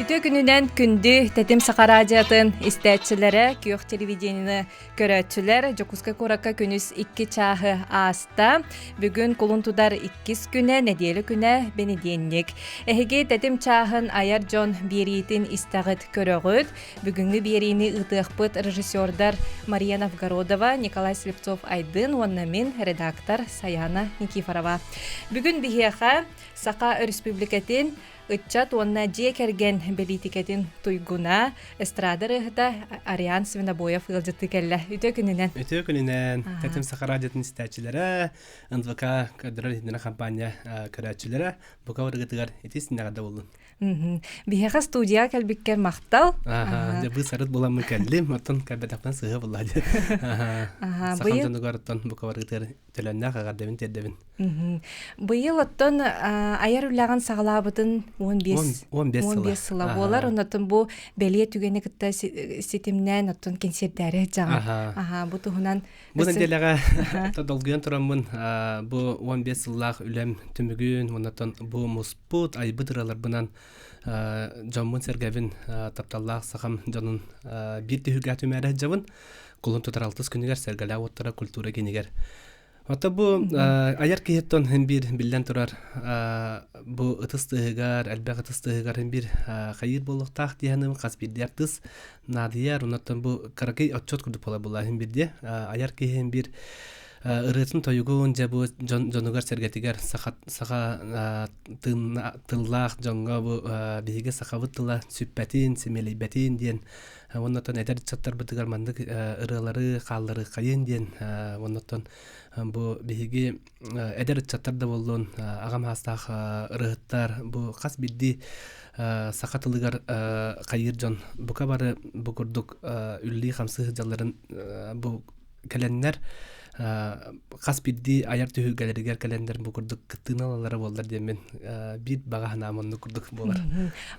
Үтүө күнүнэн күндү Тэтим Саха радиотын истээччилэрэ, күөх телевидениены көрөөччүлэр Дьокуускай куоракка күнүс 2 чааһы ааста. Бүгүн кулун тутар иккис күнэ, нэдиэлэ күнэ, бэнидиэнньик. Эһиги Тэтим чааһын айар дьон биэриитин истэҕит, көрөҕүт. Бүгүҥҥү биэриини ыытыахпыт режиссердар Мария Новгородова, Николай Слепцов-Айдын уонна мин, редактор Саяна Никифорова. Бүгүн биһиэхэ Саха Өрөспүүбүлүкэтин ыччат уонна дьиэ кэргэн бэлиитикэтин туйгуна, эстрада ырыаһыта Ариан Свинобоев ыалдьыттыы кэллэ. Үтүө күнүнэн. Үтүө күнүнэн. Тэтим Саха радиотын истээччилэрэ, НВК көрдөрөр иһитиннэрэр хампаанньа көрөөччүлэрэ, бука барыгытыгар ити синнэҕэ да буоллун. Биһиэхэ студияҕа кэлбиккэр махтал. Аха, дьэ быыс арыт буламмын кэллим, оттон кэлбэтэхпинэ сыыһа булла дии. Аха, сахам дьонугар оттон бука барыгытыгар төлөннөөх эҕэрдэбин тиэрдэбин. Быйыл оттон айар үлэҕин саҕалаабытын 15 15 сыла буолар. Оннотон бу бэлиэ түгэни кытта ситимнээн оттон кэнсиэрдээри дьаҕан. Аха, бу туһунан Бу нэдиэлэҕэ долгуйан тураммын бу 15 сыллаах үлэм түмүгүн уоннаттан бу муспут айбыт ырыаларбынан дьоммун-сэргэбин тапталлаах сахам дьонун биир түһүлгэ түмээрэ сылдьабын. Кулун тутар алтыс күнүгэр Сэргэлээх уоттара культура киинигэр. Ото бу айар киһиттэн хин биир биллэн турар бу ытыс тыаһыгар, элбэх ытыс тыаһыгар хин биир хайыыр буолуохтаах диэхиным хас биирдии артыыс наадыйар. Оннуттан бу кыракый отчет курдук буола була хин биирдии айар киһи хин биир ырыатын тойугун дьэ бу дьон дьонугар-сэргэтигэр саха саха тыллаах дьоҥҥо бу биһиги сахабыт тыла сүппэтин, симэлийбэтин диэн Оннотон эдэр ыччаттарбытыгар маннык ырыалары хаалларыаххайын диэн оннотон бу биһиги эдэр ыччаттар да буоллун аҕам саастаах ырыаһыттар бу хас биирдии саха тылыгар хайыыр дьон бука бары бу курдук үлэлии-хамсыы сылдьалларын бу кэлэннэр хас биирдии айар түһүлгэлэригэр кэлэннэр бу курдук кыттыыны ылаллара буоллар диэммин биир баҕа санаам оннук курдук буолар.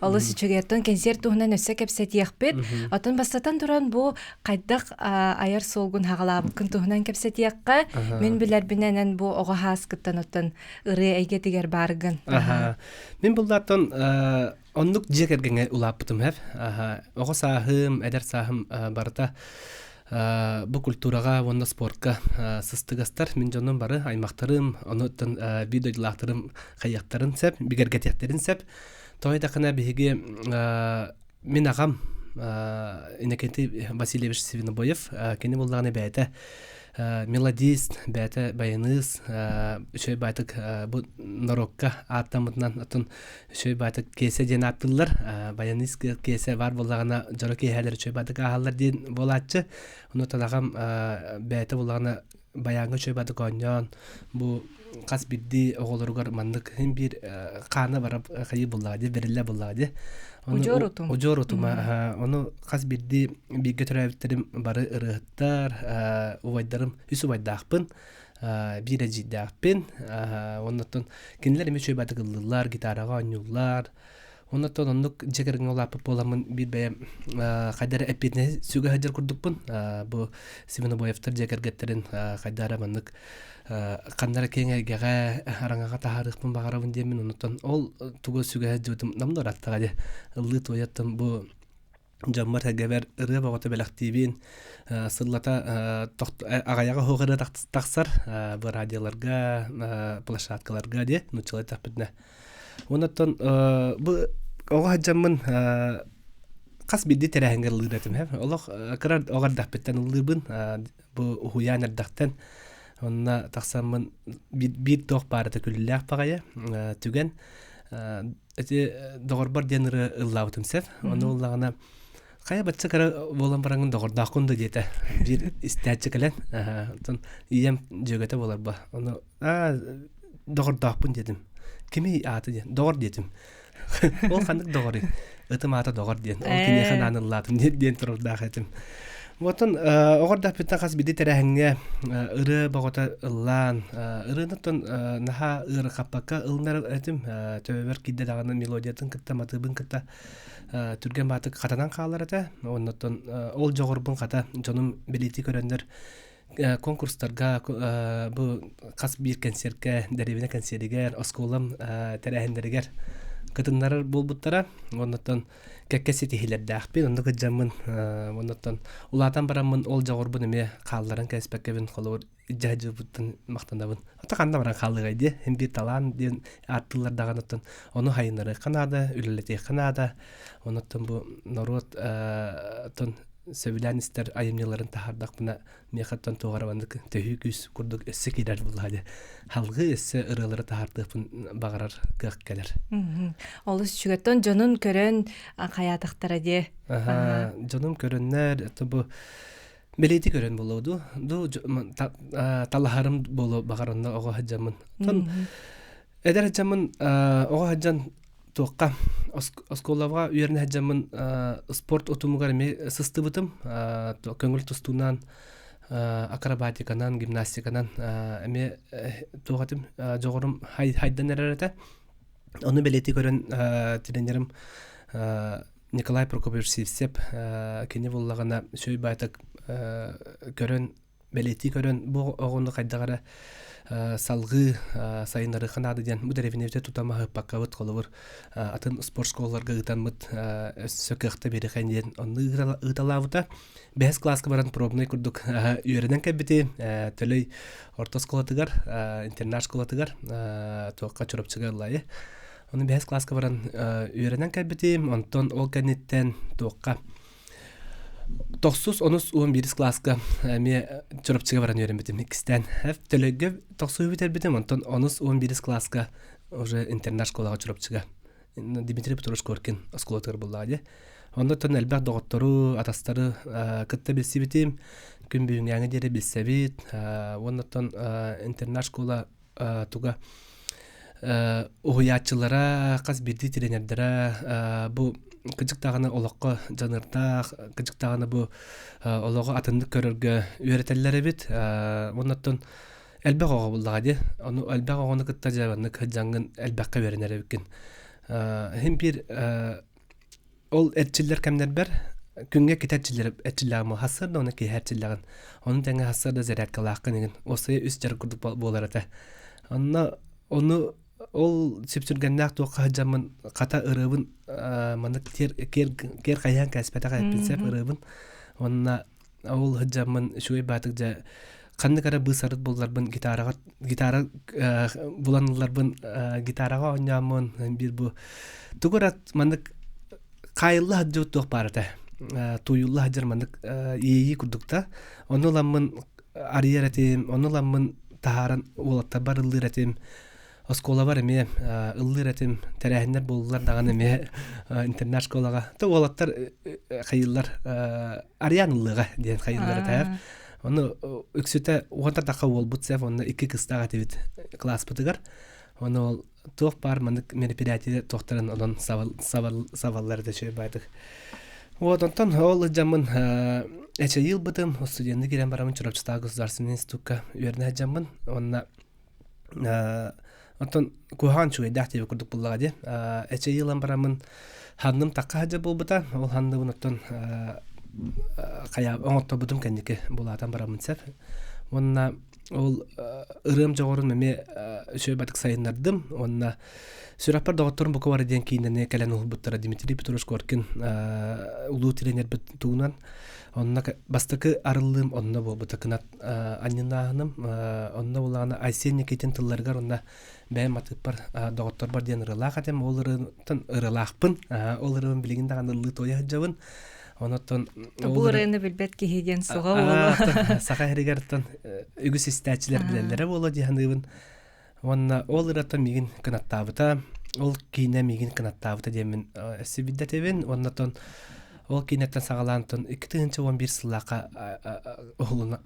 Олус үчүгэй. Оттон кэнсиэр туһунан өссө кэпсэтиэхпит. Оттон бастатан туран бу хайдах айар суолгун хаҕалаабыккын туһунан кэпсэтиэххэ. Мин билэрбинэн эн бу оҕо һааскыттан оттон ырыа эйгэтигэр бааргын. Мин буллааттан оннук дьиэ кэргэҥҥэ улааппытым һэр. Оҕо сааһым, эдэр сааһым барыта бу культураҕа уонна спортка сыстыгастар мин дьонум бары аймахтарым онуттан биир дойдулаахтарым хайыахтарын сөп бигэргэтиэхтэрин сөп тоҕо диэтэххинэ биһиги мин аҕам Иннокентий Васильевич Свинобоев кини буллаҕына бэйэтэ мелодист бэйэтэ баянист үчүгэй баайтык бу норуокка ааттаммытынан оттон Үчүгэй баатык киэсэ диэн ааттыыллар. Баянист киэсэ баар буоллаҕына дьоро киэһээлэр үчүгэй баатык ааһаллар диэн буолааччы. Ону танаҕам бэйэтэ буоллаҕына байааҥҥа үчүгэй баатык оонньоон бу хас биирдии оҕолоругар маннык син биир хаана барар хайыы буоллаҕа дии, бэриллэ буоллаҕа дии. Удьуор утум. Удьуор утума. Ону хас биирдии бииргэ төрөөбүттэрим бары ырыаһыттар, убайдарым, үс убайдаахпын. Биир эдьиийдээхпин. Оннуттан кинилэр эмиэ үчүгэй баҕайытык ыллыыллар, гитараҕа оонньууллар. Оннуттан оннук дьиэ кэргэҥҥэ улааппыт буоламмын биир бэйэм хайда эрэ эппиэтинэһи сүгэ сылдьар курдукпун. Бу Семенобоевтар дьиэ кэргэттэрин хайда эрэ маннык ханна эрэ киэҥ эйгэҕэ араҥаҕа таһаарыахпын баҕарабын диэммин оннуттан ол тугу сүгэ сылдьыбытым намна ыраттаҕа дии. Ыллыы-туойа бу дьоммор-сэргэбэр ырыа бөҕөтө бэлэхтиибин. Сыллата аҕайаҕа суох ырыа тахсар бу радиоларга, площадкаларга диye нууччалыы эттэхпитинэ. Оннуттан бу оҕо сылдьаммын хас биирдии тэрээһиҥҥэ ыллыыр этим. Олох кыра оҕо эрдэхпиттэн ыллыыбын. Бу уһуйаан эрдэхтэн онно тахсаммын биир туох баар этэ күлүүлээх баҕайы түгэн Ити доҕорбор диэн ырыа ыллаабытым сөп. Ону ыллаҕына хайа бачча кыра буолан бараҥҥын доҕордооххун да диэтэ. Биир истээччи кэлэн, оттон ийэм дьүөгэтэ буоларба. Ону аа доҕордоохпун диэтим. Кимий аата диэн? Доҕор диэтим. Ол ханнык доҕоруй? Ытым аата доҕор диэн. Ол киниэхэ анаан ыллаатым диэн турардаах этим. Оттон оҕордоохпуттан хас биирдии тэрээһиҥҥэ ырыа бөҕөтө ыллаан, ырыаны наһаа ыарырҕаппакка ылынар этим. Төбөбөр киирдэ даҕаны мелодиятын кытта, матыыбын кытта түргэн баатык хатанан хаалар этэ. Оннуттан ол дьоҕурбун хата дьонум билиити көрөннөр конкурстарга бу хас биир кэнсиэркэ, дэриэбинэ кэнсиэригэр, оскуолам тэрээһиннэригэр кытыннарар буолбуттара. Оннуттан кэккэ ситиһиилэрдээхпин, оннук ыдьаммын, оннуттан улаатан бараммын ол дьоҕурбун эмиэ хаалларан кээспэккэбин холобур дьаһдьыбыттан махтанабын. Ата ханна баран хаалыай диэ, һин биир талаан диэн ааттыыллар даҕаны оттон ону хайыннарыахха наада, үлэлэтиэххэ наада. Онуттан бу норуот оттон сөбүлээн истэр айымньыларын таһаардахпына миэхэ оттон туох эрэ маннык төһүү күүс курдук өссө киирэр буоллаҕа дии. Халгыы өссө ырыалары таһаартыахпын баҕарар кыах кэлэр. Олус үчүгэттэн дьонун көрөн хайаатахтара дии. Дьонум көрөннөр, бу Бэлиэти көрөн буолуо дуу, дуу талаһарым буолуо баҕар онно оҕо сылдьаммын. Оттон эдэр сылдьаммын оҕо сылдьан туохха оскуолаҕа үөрэнэ сылдьаммын спорт утумугар эмиэ сыстыбытым. Көҥүл тустуунан, акробатиканан, гимнастиканан эмиэ туох этим дьоҕурум хайдан эрэр этэ. Ону бэлиэтии көрөн тренерим Николай Прокопьевич Сивцев кини буллаҕына сүүй баайтак көрөн бэлиэтии көрөн бу оҕону хайдах эрэ салгыы сайыннарыахха наада диэн бу дэриэбинэбитэ тута маһыппаккабыт холобур атын спорт школаларга ыытаммыт өссө кыахта биэриэхэ диэн онну ыыталаабыта бэһис кылааска баран пробнай курдук үөрэнэн кэлбити Төлөй орто оскуолатыгар интернат школатыгар туохха Чурапчыга ыллайы Ону бэһис кылааска баран үөрэнэн кэлбитим. Онтон ол кэнниттэн туохха тохсус, онус, 11-ис кылааска эмиэ Чурапчыга баран үөрэммитим иккистээн. Төлөйгө тохсуһу бүтэрбитим, онтон онус, 11-ис кылааска уже интернат школаҕа Чурапчыга Дмитрий Петрович Коркин оскуолатыгар буллаҕа дии. Оннуттан элбэх доҕоттору, атастары кытта билсибитим. Күн бүгүҥҥээҥи диэри билсэбит. Уоннаттан интернат школа туга уһуйааччылара, хас биирдии тренердэрэ бу кыдьык даҕаны олоххо дьаныардаах, кыдьык даҕаны бу олоҕу атыннык көрөргө үөрэтэллэр эбит. Оннуттан элбэх оҕо буллаҕа дии. Ону элбэх оҕону кытта дьэ маннык сылдьаҥҥын элбэххэ үөрэнэр эбиккин. Иһин биир Ол эрчиллэр кэмнэрбэр күҥҥэ китэ эрчиллэр эрчиллэҕим сарсыарда уонна киэһэ эрчиллэҕин. Ону тэҥэ сарсыарда зарядкалааххын игин. Уопсайа үс дьарык курдук буолар этэ. Онно ону ол сүпсүргэннээх туохха сылдьаммын хата ырыабын маннык киэр киэр киэр хайыһан кээспэтэх эппин сөп ырыабын. Уонна ол сылдьаммын үчүгэй баатык дьэ ханнык эрэ быыс-арыт булларбын гитараҕа гитара булан ылларбын гитараҕа оонньооммун биир бу тугу эрэ маннык хаайылла сылдьыбыт туох баар этэ тууйулла сылдьар маннык иэйии курдук да ону ыламмын арыйар этим ону ыламмын таһааран уолаттарбар ыллыыр этим оскуолабар эмиэ ыллыыр этим тэрээһиннэр буоллулар даҕаны эмиэ интернат школаҕа то уолаттар хайыыллар арыйаан ыллыаҕа диэн хайыыллар этэ ону үксүтэ уон тардахха уолбут сев онно икки кыстаах этибит класспытыгар ону ол туох баар маннык мероприятие туохтарын онон сабаллар этэ үчүгэй баайдык вот онтон ол дьаммын эчэйии ылбытым студенты киирэн бараммын Чурапчытааҕы государственный институкка үөрэнэ сылдьаммын уонна Оттон куһаҕан үчүгэйдээх диэбит курдук буоллаҕа дии. Эчэйии ылан бараммын ханным такка сылдьар буолбута. Ол ханныбын оттон хайа оҥотторбутум кэнники булаатан бараммын сөп. Уонна ол ырыам дьоҕурун эмиэ үчүгэй батык сайыннардым. Уонна сүрэхпэр доҕотторум бука бары диэн киинэни кэлэн уһулбуттара Дмитрий Петрович Коркин улуу тренербит тугунан онно бастакы арыллыым онно буолбута кынат анньынааһыным онно булаана Айсен Никитин тылларыгар онно бэйэм матыыппар доҕотторбор диэн ырыалаах этим ол ырыаттан ырыалаахпын ол ырыабын билигин даҕаны ыллыы туойа сылдьабын онуттан бу ырыаны билбэт киһи диэн суҕа буолуо саха иһигэр үгүс истээччилэр билэллэрэ буолуо дии саныыбын Уонна ол ырыаттан миигин кынаттаабыта, ол киинэ миигин кынаттаабыта диэммин өссө билдэтэбин. Уонна оттон ол киинэттэн саҕалаан оттон 2011 сыллаахха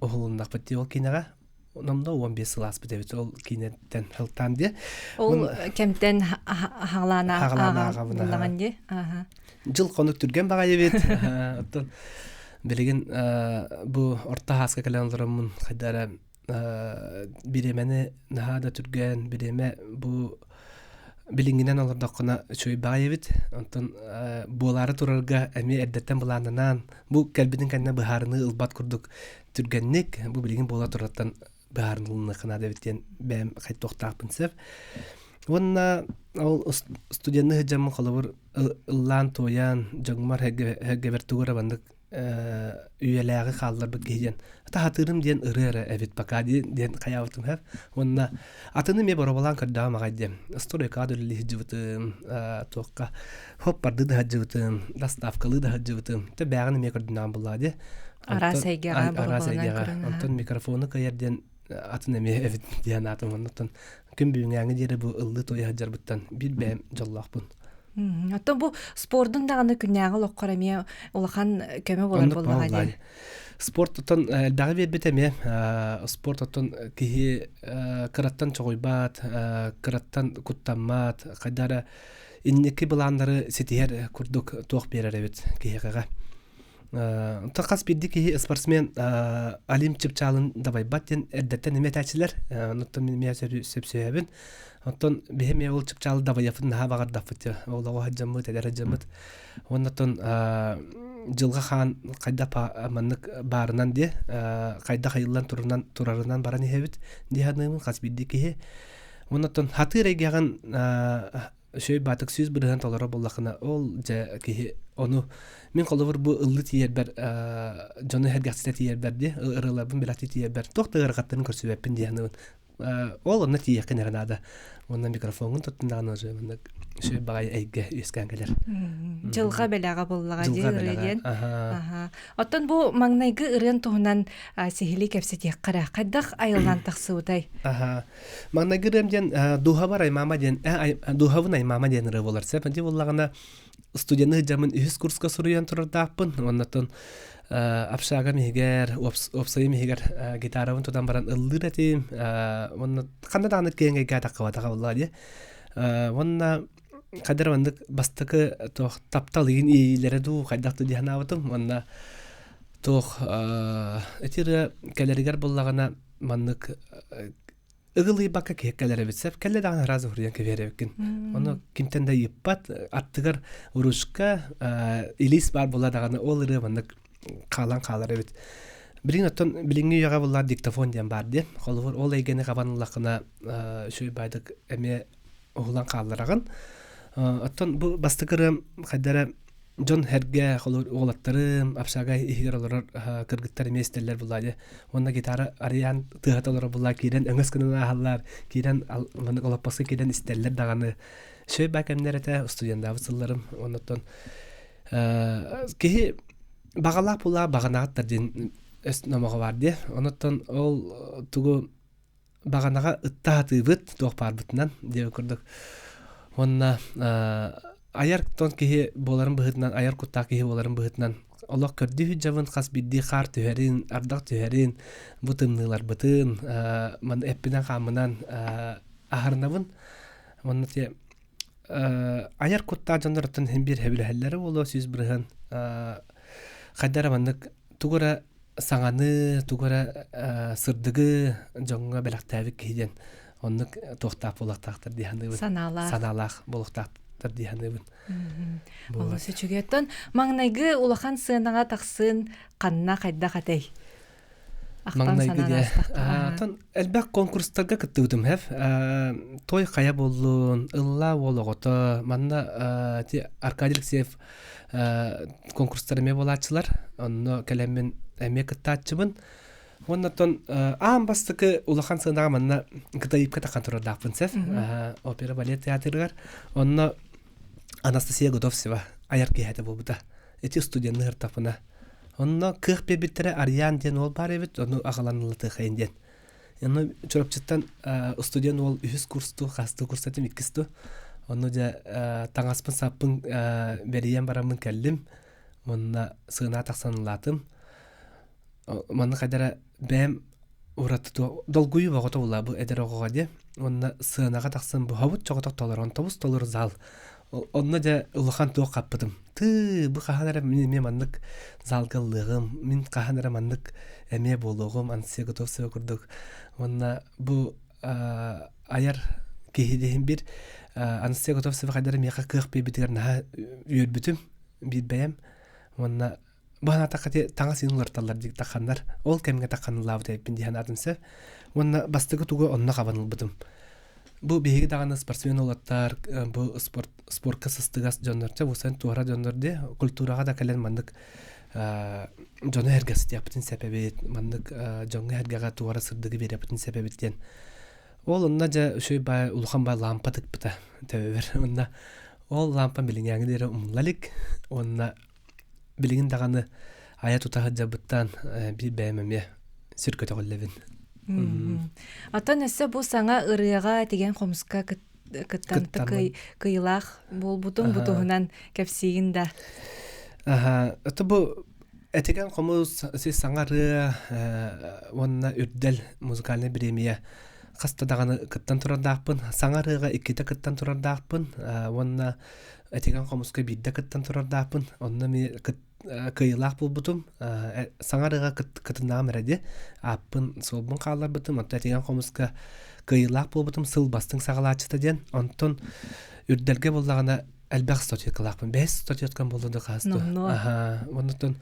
уһулуннахпыт дии ол киинэҕэ. Номно 15 сыл ааспыт эбит ол киинэттэн сылтаан диэ. Ол кэмтэн хаҕалаан ааҕабын дии. Дьыл хонук түргэн баҕайы эбит. Оттон билигин бу орто хааска кэлэн олороммун хайда эрэ бириэмэни наһаа да түргэн, бириэмэ бу билиҥҥинэн олордоххуна үчүгэй баҕайы эбит. Онтон буолаары турарга эмиэ эрдэттэн былааннанаан, бу кэлбитин кэннэ быһаарыныы ылбат курдук түргэнник, бу билигин буола турартан быһаарынылыныахха наада эбит диэн бэйэм хайтуохтаахпын сөп. Уонна ол студенны сылдьаммын холобур ыллаан-туойан дьоҥмор һэргэбэр тугу эрэ маннык үйэлээҕи хаалларбыт киһи диэн таһатыырым диэн ырыа эрэ эбит пока диэн хайаабытым һэр уонна атыны эмиэ боруобалаан көрдөҕүм аҕай диэн стройкаҕа да үлэлии сылдьыбытым туохха хоппарды да сылдьыбытым доставкалыы да сылдьыбытым тэ бээҕин эмиэ көрдүнэҕим буллаа дии араас эйгэҕэ араас эйгэҕэ онтон микрофону кыайар диэн атын эмиэ эбит диэн аатым оннуттан күн бүгүҥҥээҥи диэри бу ыллыы туойа сылдьарбыттан биир бэйэм дьоллоохпун. Оттон бу спордун даҕаны күннээҕи олоххор эмиэ улахан көмө буолар буоллаҕа дии. Спорт оттон элбэҕи биэрбит эмиэ. Спорт оттон киһи кыраттан чоҕуйбат, кыраттан куттаммат, хайда эрэ инники былааннары ситиһэр курдук туох биэрэр эбит киһиэхэҕэ. Онтон хас биирдии киһи спортсмен Олимп чыпчаалын дабайбат диэн эрдэттэн эмиэ этээччилэр. Онтон мин эмиэ сөпсөһөбүн. Оттон биһи эмиэ ол чыпчаалы дабайаппын наһаа баҕардаппыт дьэ. Ол оҕо сылдьаммыт, эдэр сылдьаммыт. Уонна дьылҕа хаан хайдах маннык баарынан диэ, хайдах айыллан турунан турарынан баран иһэбит дии саныыбын хас биирдии киһи. Уонна хатыыр эйгэҕин Үчүгэй баатык 100% толоро буоллахына, ол дьэ киһи ону мин холобур бу ыллыы тиийэрбэр дьону сэргэхситэ тиийэрбэр дии, ырыаларбын билэхтии тиийэрбэр туох да ыарахаттарын көрсүбэппин дии саныыбын. Ол онно тиийиэххин эрэ наада. Уонна микрофоҥҥун туттуннаҕына уже маннык үчүгэй баҕайы эйгэ үөскээн кэлэр. Дьылҕа бэлэҕэ буоллаҕа дии ырыа диэн. Аха. Оттон бу маҥнайгы ырыан туһунан сиһилии кэпсэтиэххэ эрэ. Хайдах айыллан тахсыбытай? Аха. Маҥнайгы ырыам диэн Дууһабар аймаама диэн Дууһабын аймаама диэн ырыа буолар. Сөп ити буоллаҕына студияны сылдьаммын үһүс курска суруйан турардаахпын. Оннотон общагам иһигэр, уопсайым иһигэр гитарабын тутан баран ыллыыр этим. Уонна ханна даҕаны киэҥ эйгэ таххыбатаҕа буоллаҕа дии. Уонна хайдах маннык бастакы туох таптал игин иэйиилэрэ дуу хайдах дуу дии санаабытым. Уонна туох ити ырыа кэлэригэр буоллаҕына маннык ыгылыйбакка киһи кэлэр эбит сөп кэллэ даҕаны сразу суруйан кэбиһэр эбиккин ону кимтэн да ыйыппат аттыгар ручка илиис баар буолла даҕаны ол ырыа маннык хаалан хаалар эбит билигин оттон билиҥҥи үйэҕэ буллар диктофон диэн баар диэн холобур ол эйгэни хабан ыллаххына үчүгэй баайдык эмиэ уһулан хааллараҕын оттон бу бастакы ырыам хайда эрэ дьон сэргэ холобур уолаттарым общага иһигэр олорор кыргыттар эмиэ истэллэр булла уонна гитара арыйаан тыаһата олорор булла киирэн өҥөс гынан ааһаллар киирэн маннык олоппоско киирэн истэллэр даҕаны үчүгэй баа кэмнэр этэ студендаабыт сылларым оннуттан киһи баҕалаах булаа баҕанаҕыттар диэн өс номоҕо баар диэ онуттан ол тугу баҕанаҕа ытта сатыыбыт туох баарбытынан диэбит курдук уонна айар тон киһи буоларын быһыытынан айар куттаах киһи буоларын быһыытынан олох көрдүү сылдьабын хас биирдии хаар түһэрин ардах түһэрин бу тымныыларбытын маны эппинэн хааммынан аһарынабын уонна те айар куттаах дьоннортон син биир сөбүлэһэллэрэ буолуо 100% хайда эрэ маннык тугу эрэ саҥаны, тугу эрэ сырдыгы дьоҥҥо бэлэхтээбит киһи диэн оннук туохтаах буолуохтаахтар дии саныыбын. Санаалаах. Санаалаах буолуохтаахтар дии саныыбын. Олус үчүгэй. Оттон маҥнайгы улахан сыанаҕа тахсыын ханна хайдах этэй? Маҥнайгы диэ. Оттон элбэх конкурстарга кыттыбытым хэв. Той хайа буоллун, ыллаа уол оҕото, манна Аркадий Алексеев конкурстар эмиэ буолааччылар. Онно кэлэммин эмиэ кыттааччыбын. Уонна оттон аан бастакы улахан сыанаҕа манна Кытайыпка тахан турардаахпын сөп. Опера балет театрыгар. Онно Анастасия Готовцева айар киэһэтэ буолбута. Ити студенны ыртапына. Онно кыах биэрбиттэрэ Арыйаан диэн уол баар эбит, ону аҕалан ылытыахайын диэн. Онно Чурапчыттан студент уол үһүс курсту, хастыы курс этим, иккис ту. Онно дьэ таҥаспын саппын бэрийэн бараммын кэллим. Уонна сыана тахсан ылаатым. Манна хайдара бэйэм ураты долгуйуу бөҕөтө буолла бу эдэр оҕоҕо диэ. Уонна сыанаҕа тахсан бу чоҕотох толорон тобус толору зал. Онно дьэ улахан туох хаппытым. Тыы, бу хаһан эрэ мин эмиэ маннык залга ыллыаҕым, мин хаһан эрэ маннык эмиэ буолуоҕум, Анастасия Готовцева курдук. Уонна бу айар киһи диһин бир Анастасия Готовцева хайдара миэхэ кыах биэрбитигэр наһаа үөрбүтүм биир бэйэм. Уонна бу санаатахха ити таҥас иһин уларыталлар дии тахханнар ол кэмҥэ тахханылаабыт эбиппин дии санаатым сөп. Уонна бастакы тугу онно хабан ылбытым. Бу биһиги даҕаны спортсмен уолаттар бу спорт спортка сыстыгас дьоннор чэ бусан туора дьоннор дии культураҕа да кэлэн маннык дьону эргэситиэхпитин сөп эбит маннык дьоҥҥо эргэҕэ туора сырдыгы биэриэхпитин сөп эбит диэн ол онно дьэ үчүгэй баай улахан баай лампа тыкпыта төбөбөр уонна ол лампа билиҥээҥи диэри умулла илик уонна билигин даҕаны айа тута сылдьарбыттан биир бэйэм эмиэ сүр көтөҕүллэбин. Оттон өссө бу саҥа ырыаҕа тигэн хомуска кыттан кыйылаах буолбутун бу туһунан кэпсиигин да. Ото бу этигэн хомус си саҥа ырыа уонна үрдэл музыкальнай бириэмийэ хаста даҕаны кыттан турардаахпын. Саҥа ырыаҕа иккитэ кыттан турардаахпын уонна этигэн хомуска биирдэ кыттан турардаахпын. Онно эмиэ кыайыылаах буолбутум. Саҥа ырыаҕа кытыннаҕым эрэ дии. Ааппын, суолбун хаалларбытым. Онтон этигэн хомуска кыайыылаах буолбутум. Сыл бастыҥ саҕалааччыта диэн. Онтон үрдэлгэ буоллаҕына элбэх статуэткалаахпын. Бэһис статуэткам буолла да хаас дуо? Аха. Оннуттан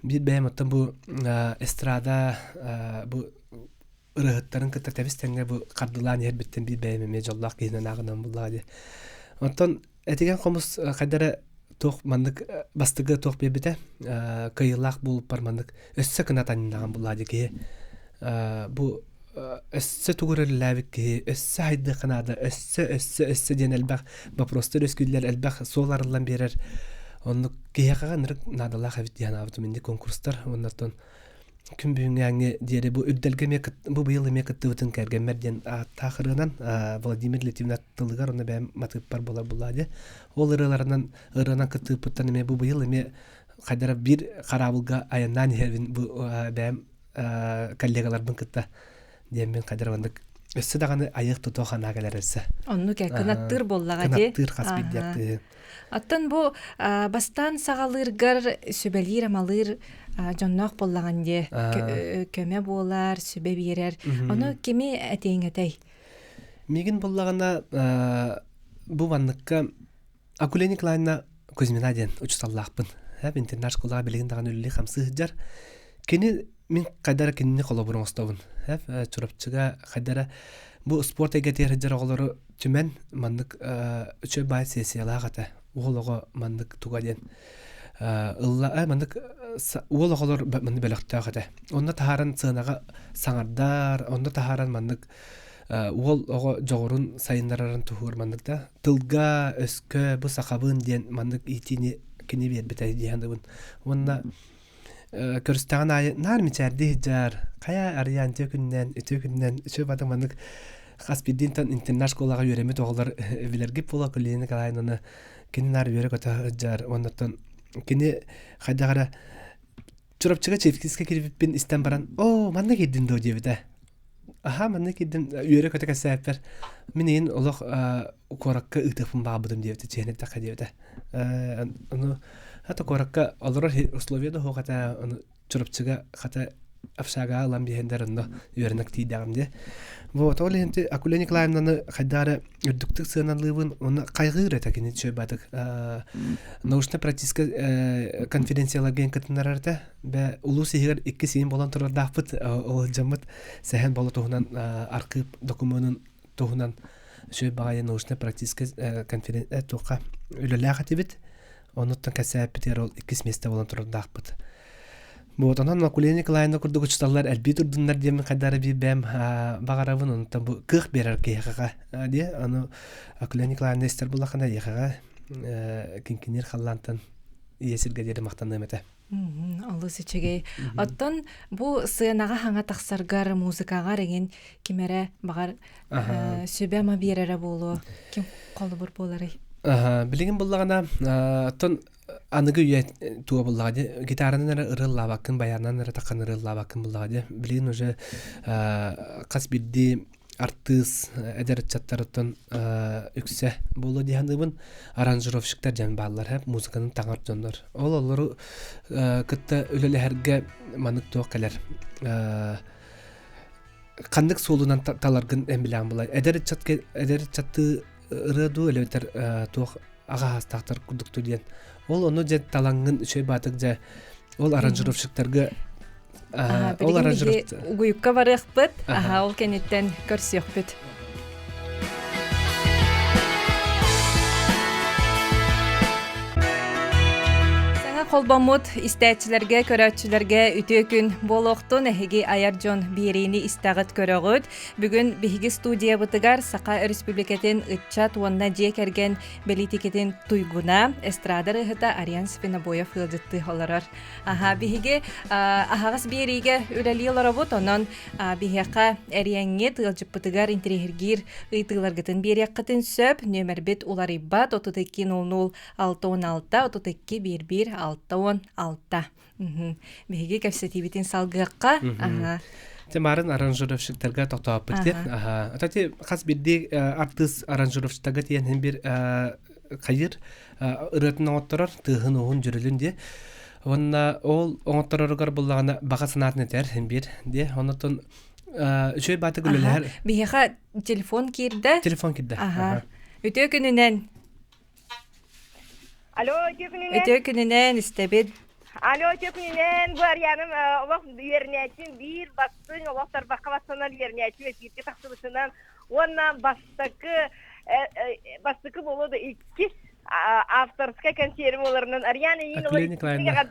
биир бэйэм оттон бу эстрада бу ырыаһыттарын кытта тэбис-тэҥҥэ бу хардылаан иһэрбиттэн биир бэйэм эмиэ дьоллоох киһинэн ааҕынан буллаҕа дии. Оттон этигэн хомус хайда эрэ туох маннык бастыгы туох биэрбитэ кыайыылаах буолуппар маннык өссө кынат анньынаҕын буллаҕа дии киһи бу өссө тугу эрэллээбит киһи өссө хайдыахха наада өссө өссө өссө диэн элбэх вопростар үөскүүллэр элбэх суол арыллан биэрэр оннук киһиэхэ ынырык наадалаах эбит диэн аабытым инник конкурстар уонна оттон күн бүгүҥҥээҥҥи диэри бу үрдэлгэ эмиэ бу быйыл эмиэ кыттыбытын кэргэммэр диэн ааттаах ырыанан Владимир Литвинов тылыгар уонна бэйэм матыыппар буолар буллаа дии. Ол ырыаларынан ырыанан кыттыыппыттан эмиэ бу быйыл эмиэ хайдара биир хараабылга айаннаан иһэбин бу бэйэм коллегаларбын кытта диэммин хайдара маннык өссө даҕаны айыах тутуох анаа кэлэр өссө. Оннук ээ, кынаттыыр буоллаҕа дии. Кынаттыыр хас биирдии артыыһы. Оттон бу бастаан саҕалыыргар сүбэлиир-амалыыр дьонноох буоллаҕын дии. Көмө буолар, сүбэ биэрэр. Ону кими этиэҥ этэй? Миигин буллаҕына бу манныкка Акулина Николаевна Кузьмина диэн учууталлаахпын. Интернат школаҕа билигин даҕаны үлэлии-хамсыы сылдьар. Кини мин хайда эрэ кинини холобур оҥостобун. Чурапчыга хайда эрэ бу спорт эйгэтигэр сылдьар оҕолору түмэн маннык үчүгэй баай сессиялаах этэ. Уол оҕо маннык туга диэн ылла маннык уол оҕолор маннык бөлөхтөөх этэ. Онно таһааран сыанаҕа саҥардар, онно таһааран маннык уол оҕо дьоҕурун сайыннарарын туһугар маннык да тылга, өскө бу сахабын диэн маннык иитиини кини биэрбитэ дии саныыбын. Уонна көрүстэҕин аайы наар мичээрдии сылдьар, хайа Арыйаан үтүө күнүнэн, үтүө күнүнэн, үчүгэй бата маннык хас биирдиинтэн интернат школаҕа үөрэммит оҕолор билэргит буолуо Кулина Николаевнаны кини наар үөрэ-көтө сылдьар уоннаттан кини хайдах эрэ Чурапчыга Чевкискэ киирбиппин истэн баран оо манна киирдин дуо диэбитэ аһаа манна киирдим үөрэ-көтө кэпсээппэр мин иһин олох куоракка ыытыахпын баҕарбытым диэбитэ чиэһинэ эттэххэ диэбитэ ону хата куоракка олорор условия да суох этэ ону Чурапчыга хата общагаҕа ылан биэһэндэр онно үөрэнэ тиийдэҕим дии вот ол иһин Акулина Николаевнаны хайдах эрэ үрдүктүк сыаналыыбын уонна хайҕыыр этэ кини үчүгэй научно-практическай конференцияларга кытыннарар этэ бэ улуус иһигэр икки сиин буолан турардаахпыт ол дьоммут сэһэн боло туһунан архыып докумуонун туһунан үчүгэй баҕайы научно-практическай конференция туохха үлэлээх этибит онуттан кэпсээппитигэр ол иккис миэстэ буолан турардаахпыт Вот онон Акулина Николаевна курдук учууталлар элбии турдуннар диэммин хайдары биир бэйэм баҕарабын онтон бу кыах биэрэр киһиэхэ диэ ону Акулина Николаевна истэр буллахына эйиэхэҕэ киҥкиниир халлаантан ийэ сиргэ диэри махтаныам этэ. Олус үчүгэй. Оттон бу сыанаҕа хаҥа тахсаргар, музыкаҕар эҥин ким эрэ баҕар сүбэ-ама биэрэрэ буолуо. Ким холобур буоларый? Билигин буллаҕына, оттон аныгы үйэ туга буллаҕа дии гитаранан эрэ ырыаллаабаккын баянынан эрэ таххан ырыаллаабаккын буллаҕа дии билигин уже хас биирдии артыыс эдэр ыччаттарыттан үксэ буолуо дии саныыбын аранжировщиктар диэн бааллар һэ музыканы таҥар дьоннор ол олору кытта үлэлэһэргэ маннык туох кэлэр ханнык суолунан таларгын эн билэҕин булай эдэр ыччат эдэр ыччаттыы ырыа дуу элбэтэр туох аҕа хаастаахтар курдукту диэн ол ону дьэ талаҥҥын үчүгэй баатык дьэ ол аранжировщиктарга ол аранжировщик угуйукка барыахпыт аха ол кэнниттэн көрсүөхпүт. холбоммут истээччилэргэ, көрөөччүлэргэ үтүө күн буолуохтун. Эһиги айар дьон биэриини истэҕит көрөҕүт. Бүгүн биһиги студиябытыгар Саха Өрөспүүбүлүкэтин ыччат уонна дьиэ кэргэн бэлиитикэтин туйгуна, эстрада ырыаһыта Ариан Свинобоев ыалдьыттыы олорор. Аха, биһиги аһаҕас биэриигэ үлэлии олоробут, онон биһиэхэ эриэҥҥит ыалдьыппытыгар интэриэһиргиир ыйытыыларгытын биэриэххитин сөп. Нүөмэрбит уларыйбат 32 00 66 32 11 66. Биһиги кэпсэтиибитин салгыахха. Аха. Те марын аранжировщиктарга тохтооппут диэн. Аха. Ата хас биирдии артыыс аранжировщиктарга тиийэн бир хайыр ырыатын оҥотторор, тыаһын уһун дьүрүлүн диэ. Уонна ол оҥоттороругар буллаҕына баҕа санаатын этэр бир диэ. Онотон үчүгэй баатык үлэлэһэр. Биһиэхэ телефон киирдэ. Телефон киирдэ. Аха. Үтүө күнүнэн. Алло, үтүө күнүнэн. Үтүө күнүнэн истэбит. Алло, үтүө күнүнэн. Бу Арианым олох үөрэнээччим биир бастыҥ олох тарбахха бастанар үөрэнээччим эфиргэ тахсыбытынан уонна бастакы бастакы буолуо да иккис авторскай консервы буоларынан Ариана Иин Акулина Николаевна.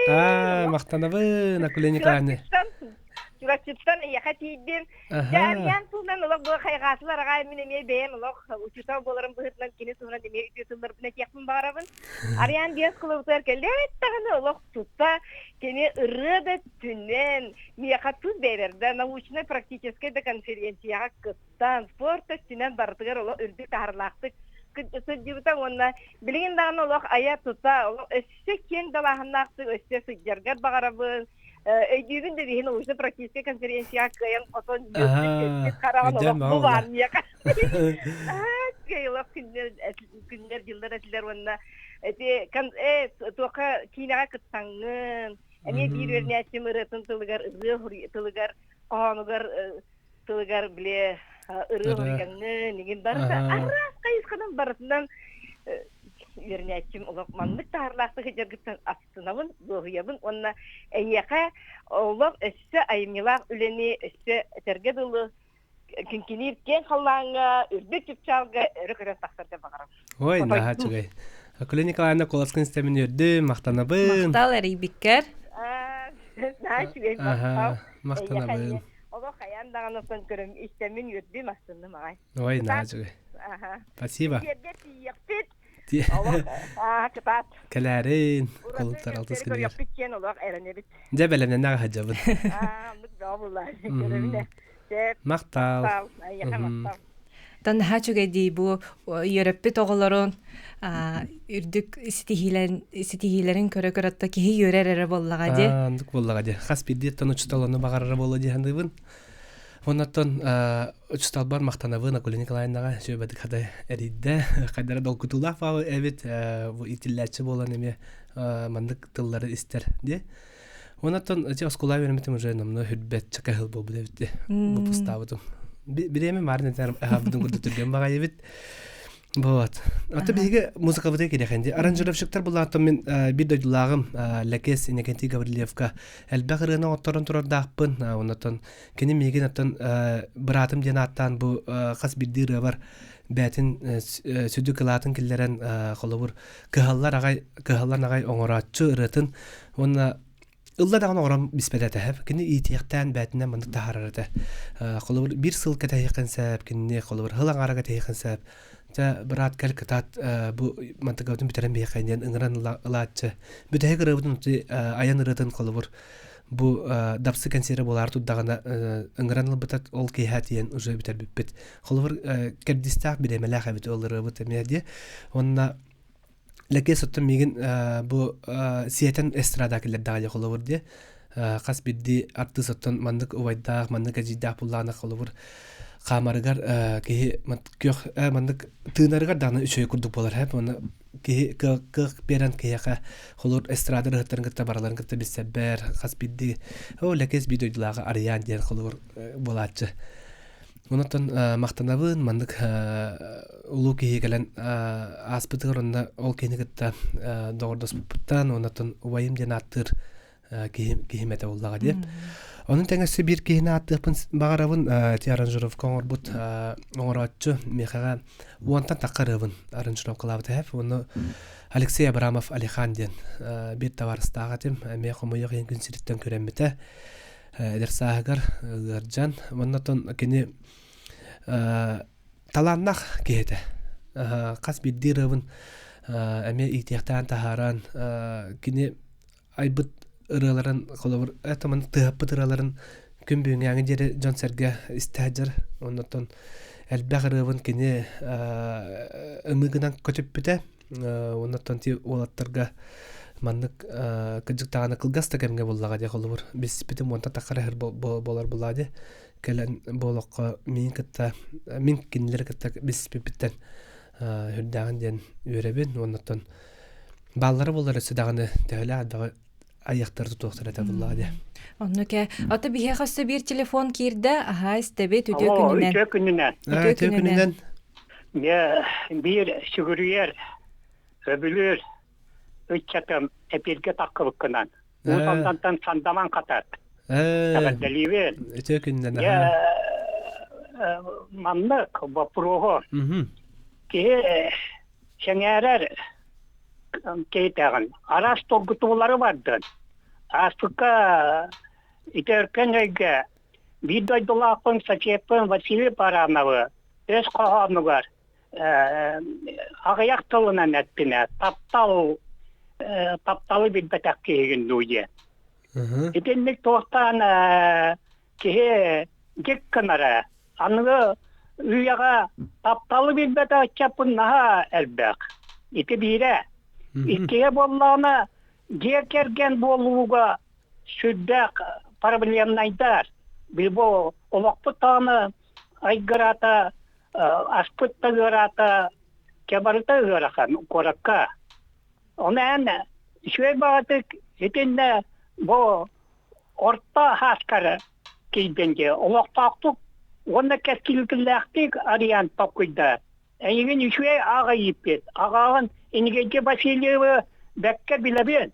Аа, махтанабын, Акулина Николаевна. Чурапчыттан эйиэхэ тиийдим. Дьэ, Ариан туһунан олох бу хайҕаатылар аҕай мин эмиэ бэйэм олох учуутал буоларым быһыытынан кини туһунан эмиэ үтүө тылларбын этиэхпин баҕарабын. Ариан диэн кулубутугар кэллээт даҕаны олох тута кини ырыа да өттүнэн миэхэ тус бэйэбэр да научнай-практическай да конференцияҕа кыттан, спорт өттүнэн барытыгар олох үрдүк таһаарыылаахтык сылдьыбыта уонна билигин даҕаны олох айа-тута олох өссө киэҥ далааһыннаахтык өссө сылдьаргар баҕарабын. Өйдүүбүн да биһин научно-практическай конференцияҕа кыайан хотон үөрбүт хараҕын олох бу баар миэхэ. Олох күннэр күннэр дьыллар этилэр уонна эти туохха киинэҕэ кыттаҥҥын эмиэ биир үөрэнээччим ырыатын тылыгар ырыа тылыгар хоһоонугар тылыгар били ырыа хуруйаҥҥын игин барыта араас хайысханан барытынан үөрэнээччим олох маннык таһарлаахтык сылдьаргыттан астынабын, дуоһуйабын уонна эйиэхэ олох өссө айымньылаах үлэни өссө этэргэ дылы киҥкиниир киэҥ халлааҥҥа үрдүк чыпчаалга өрө көрөн тахсарга баҕарабын. Ой, наһаа үчүгэй. Акулина Николаевна куоласкын истэмин үөрдүм, махтанабын. Махтал эрийбиккэр. Наһаа үчүгэй махтал. Махтанабын. Олох хайаан даҕаны көрөм истэмин үөрдүм, астынным аҕай. Ой, наһаа үчүгэй. Спасибо. Сиэргэ тиийиэхпит. Кытаат. Кэлээрин, кулуттар алтыс күнүгэр. Көрүөхпүт диэн олох эрэнэбит. Дьэ бэлэмнэнэ аҕа сылдьабын. Махтал. Тан наһаа үчүгэй дии бу үөрэппит оҕолорун үрдүк ситиһиилэрин көрө-көрө отто киһи үөрэр эрэ буоллаҕа дии. Оннук буоллаҕа дии. Хас биирдии оттон учуутал ону баҕарара буолуо дии саныыбын. Оннуттан учууталбар махтанабын Акулина Николаевнаҕа сүбэтик хата эрийдэ. Хайдара долгутуулаах баҕа эбит бу иитиллээччи буолан эмиэ маннык тыллары истэр дии. Оннуттан эти оскуола үөрэммитим уже номно хүрбэт чакаһыл буолбут эбит дии. Выпустаабытым. Бириэмэ марын этэр аһаабытын курдук түргэн баҕайы эбит. Вот. Ата биһиги музыкабытыгар кириэхэн дии. Аранжировщиктар булааттан мин биир дойдулааҕым Лэкэс Иннокентий Гаврильевка элбэх ырыаны оҥотторон турардаахпын. Оннотон кини миигин оттон быраатым диэн ааттаан бу хас биирдии ырыабар бээтин сүдү кылаатын киллэрэн холобур кыһаллар аҕай кыһаллан аҕай оҥорооччу ырыатын уонна ылла даҕаны оҥорон биспэт этэ кини иитиэхтээн бээтинэн маннык таһаарар этэ холобур биир сыл кэтэһиэххин сөп кинини холобур сыл аҥаара кэтэһиэххин сөп дьэ быраат кэл кытаат бу мантыкабытын бүтэрэн биһиэхэ диэн ыҥыран ылааччы бүтэһик ырыабытын айан ырыатын холобур бу дапсы кэнсиэрэ буолаары турдаҕына ыҥыран ылбыта ол киэһэ тиийэн уже бүтэрбиппит холобур кэрдиистээх бириэмэлээх эбит ол ырыабыт эмиэ дии уонна Лэкиэс оттон миигин бу сиэтэн эстрада киллэрдэҕэ дии холобур дии. Хас биирдии артыыс оттон маннык убайдаах, маннык эдьиийдээх буллаҕына холобур хаамарыгар киһи күөх маннык тыынарыгар даҕаны үчүгэй курдук буолар һэп уонна киһи кыах биэрэн киһиэхэ холобур эстрада ырыһыттарын кытта бараларын кытта билсэрбэр хас биирдии оо Лэкиэс биир дойдулааҕа Арыйаан диэн холобур буолааччы. Онон махтанабын, маннык улуу киһи кэлэн ааспытыгар онно ол киһини кытта доҕордоспуппуттан, оннуттан убайым диэн ааттыыр киһим, киһим этэ буоллаҕа диэн. Онун тэҥэ биир киһини ааттыахпын баҕарабын ти аранжировка оҥорбут оҥорооччу миэхэҕэ уонтан тахха ырыабын аранжировкалаабыт эһэп. Уонна Алексей Абрамов Алихан диэн биир табаарыстаах этим. Эмиэ хомойуох иһин күн сириттэн күрэммитэ. Эдэр сааһыгар ыардьан. Уонна оттон кини талааннаах киһи этэ. Хас биирдии ырыабын эмиэ иитиэхтээн таһааран кини айбыт ырыаларын холобур это маны тыаһаппыт ырыаларын күн бүгүҥҥээҥи диэри дьон-сэргэ истэ сылдьар. Оннуттан элбэх ырыабын кини ымыы гынан көтүппүтэ. Оннуттан ти уолаттарга маннык кырдьык даҕаны кылгас да кэмҥэ буллаҕа дии холобур билсиппитим уонтан таххара иһэр буолар буллаҕа дии кэлэн бу олоххо миин кытта мин кинилэри кытта билсиппиппиттэн үрдээҕин диэн үөрэбин уоннуттан бааллара буоллар өссө даҕаны төһөлөөх элбэҕи айыахтары тутуохтара этэ буллаҕа дии. Оннук ээ. Ото биһиэхэ өссө биир телефон киирдэ. Аһаа истэбит. Үтүө күнүнэн. Үтүө күнүнэн. Үтүө күнүнэн. Дьэ, биир сүгүрүйэр, сөбүлүүр ыччатым эпииргэ таххыбыккынан. Уус Алдантан сандаман хатат. Эҕэрдэлиибин. Үтүө күнүнэн. Дьэ, маннык боппуруоһу киһи сэҥээрэр киһитэҕин араас тургутуулары бардын. Ааспыкка ити өркөн өйгө биир дойдулаахпын сочиеппын Василий Барановы өс хоһоонугар аҕыйах тылынан эттинэ таптал тапталы билбэтэх киһигин дуу диэн. Итинник туохтаан киһи дьик гынара Аныгы үйэҕэ тапталы билбэтэх ыччаппын наһаа элбэх. Ити биирэ. Иккиһэ буоллаҕына, дьиэ кэргэн буолууга сүрдээх проблемнайдар. Бу олохпут даҕаны айгыраата, аспыт да ыараата, барыта ыарахан куоракка. Ону эн үчүгэй баҕатык итиннэ бу орто хааскары киирдин дии олохтоохтук уонна кэскилгэлээхтик арыйан толкуйда. Эйигин үчүгэй ааҕа ииппит. Аҕаҕын Иннокентий Васильевы бэккэ билэбин.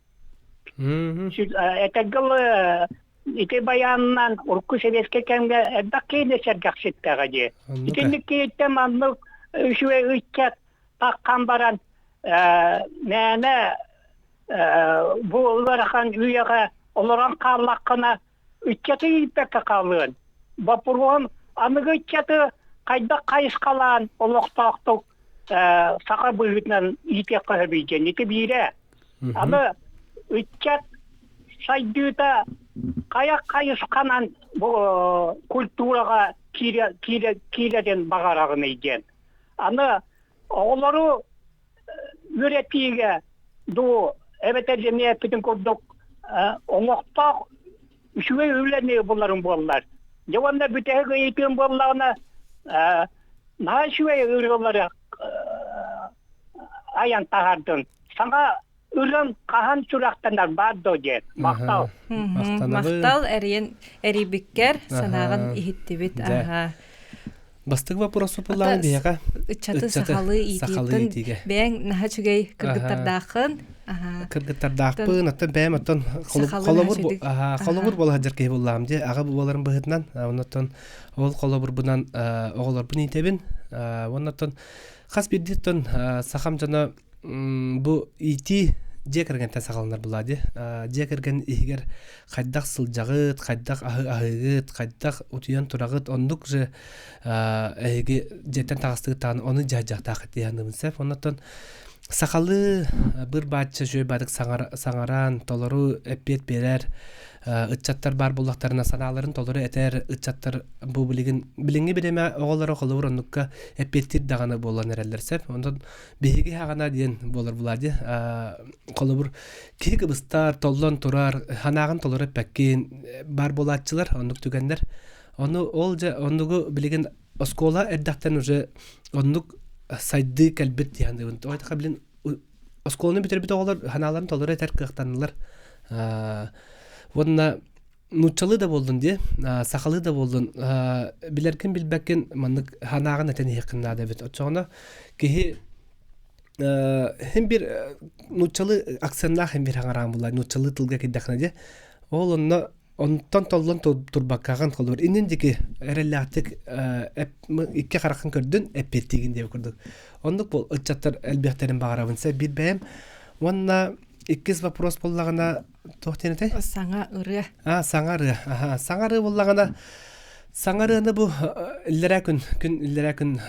Этэргэ ити байаанынан урукку сэбиэскэй кэмҥэ элбэх киһини сэргэхситтэҕэ дии. Итинник киһиттэн маннык үчүгэй ыччат таххан баран мээнэ бу ыарахан үйэҕэ олорон хааллаххына ыччаты ииппэккэ хаалыан. Боппуруоһум аныгы ыччаты хайдах хайысхалаан олохтоохтук саха быһыытынан иитиэххэ сөбүй диэн ити биирэ. Аны ыччат сайдыыта хайа хайысханан бу культураҕа киирэ, киирэ, киирэрин баҕараҕыный диэн. Аны оҕолору үөрэтиигэ дуу эбэтэр эмиэ эппитин курдук оҥохтоох үчүгэй үлэни буларым буоллар. Дьэ уонна бүтэһик ыйытыым буоллаҕына наһаа үчүгэй ырыалары айан таһаардын. Саҥа ырыам хаһан сүрэхтэнэр баар дуо диэн. Махтал. Махтал эрийэн эрийбиккэр санааҕын иһиттибит. Аха. Бастакы вопрос пуллаан биһиэхэ. Ыччаты сахалыы иитииттэн бэйэҥ наһаа үчүгэй кыргыттардааххын. Кыргыттардаахпын, оттон бэйэм оттон холобур холобур буола сылдьар киһи буллаам дии. Аҕа буоларым быһыытынан, оннуттан ол холобурбунан оҕолорбун иитэбин. Оннуттан хас биирдииттэн сахам дьоно Бу иитии дьиэ кэргэнтэн саҕаланар буолаа дии. Дьиэ кэргэн иһигэр хайдах сылдьаҕыт, хайдах аһы аһыыгыт, хайдах утуйан тураҕыт, оннук же эһиги дьиэттэн таҕыстыгыт даҕаны ону дьаһдьахтааххыт дии саныыбын сөп. Оннуттан сахалыы быр-бааччы үчүгэй баадык саҥаран, толору эппиэт биэрэр ыччаттар баар буоллахтарына санааларын толору этэр ыччаттар бу билигин билиҥҥи бириэмэ оҕолоро холобур оннукка эппиэттиир даҕаны буолан эрэллэр сөп. Онтон Биһиги хаҕана диэн буолар Влади. Холобур, киһи кыбыстар, толлон турар, санааҕын толору эппэккин баар буолааччылар, оннук түгэннэр. Ону ол дьэ оннугу билигин оскуола эрдэхтэн уже оннук сайдыы кэлбит дии саныыбын. Тоҕо билин оскуоланы бүтэрбит оҕолор санааларын толору этэр кыахтаннылар. Уонна нууччалыы да буоллун дии, сахалыы да буоллун, билэргин билбэккин маннык санааҕын этэн иһиэххин наада эбит. Оччоҕуна киһи һин бир нууччалыы акценнаах һин бир хаҥараан булла нууччалыы тылга киирдэххинэ дии. Ол онно Онтон толлон турбаккаҕын холобур иннин диэки эрэллээхтик икки хараххын көрдүн эппиэттиигин диэбит курдук. Оннук бол ыччаттар элбэхтэрин баҕарабын сэ биир бэйэм. Уонна иккис вопрос буоллаҕына туох диэн этэй? Саҥа ырыа. А, саҥа ырыа. Аха, саҥа ырыа буоллаҕына саҥа ырыаны бу иллэрээ күн күн иллэрээ күн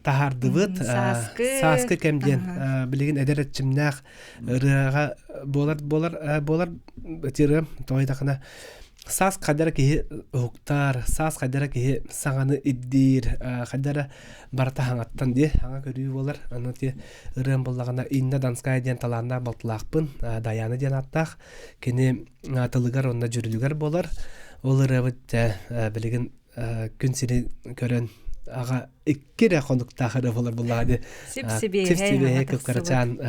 таһаардыбыт. Сааскы. Сааскы кэм диэн билигин эдэр эрчимнээх ырыаҕа буолар буолар буолар ырыам тоҕойдахына саас хайдара киһи уһуктар, саас хайдара киһи саҥаны ирдиир, хайдара барыта хаҥаттан дии, хаҥа көрүү буолар. Аны ти ырыам буоллаҕына Инна Донская диэн талааннаах балтылаахпын, Даяна диэн ааттаах. Кини тылыгар уонна дьүрүлүгэр буолар. Ол ырыабыт билигин күн сирин көрөн аҕа икки эрэ хонуктаах эрэ буолар буллаҕа дии. Сип-сибиэһэй кыпкарачаан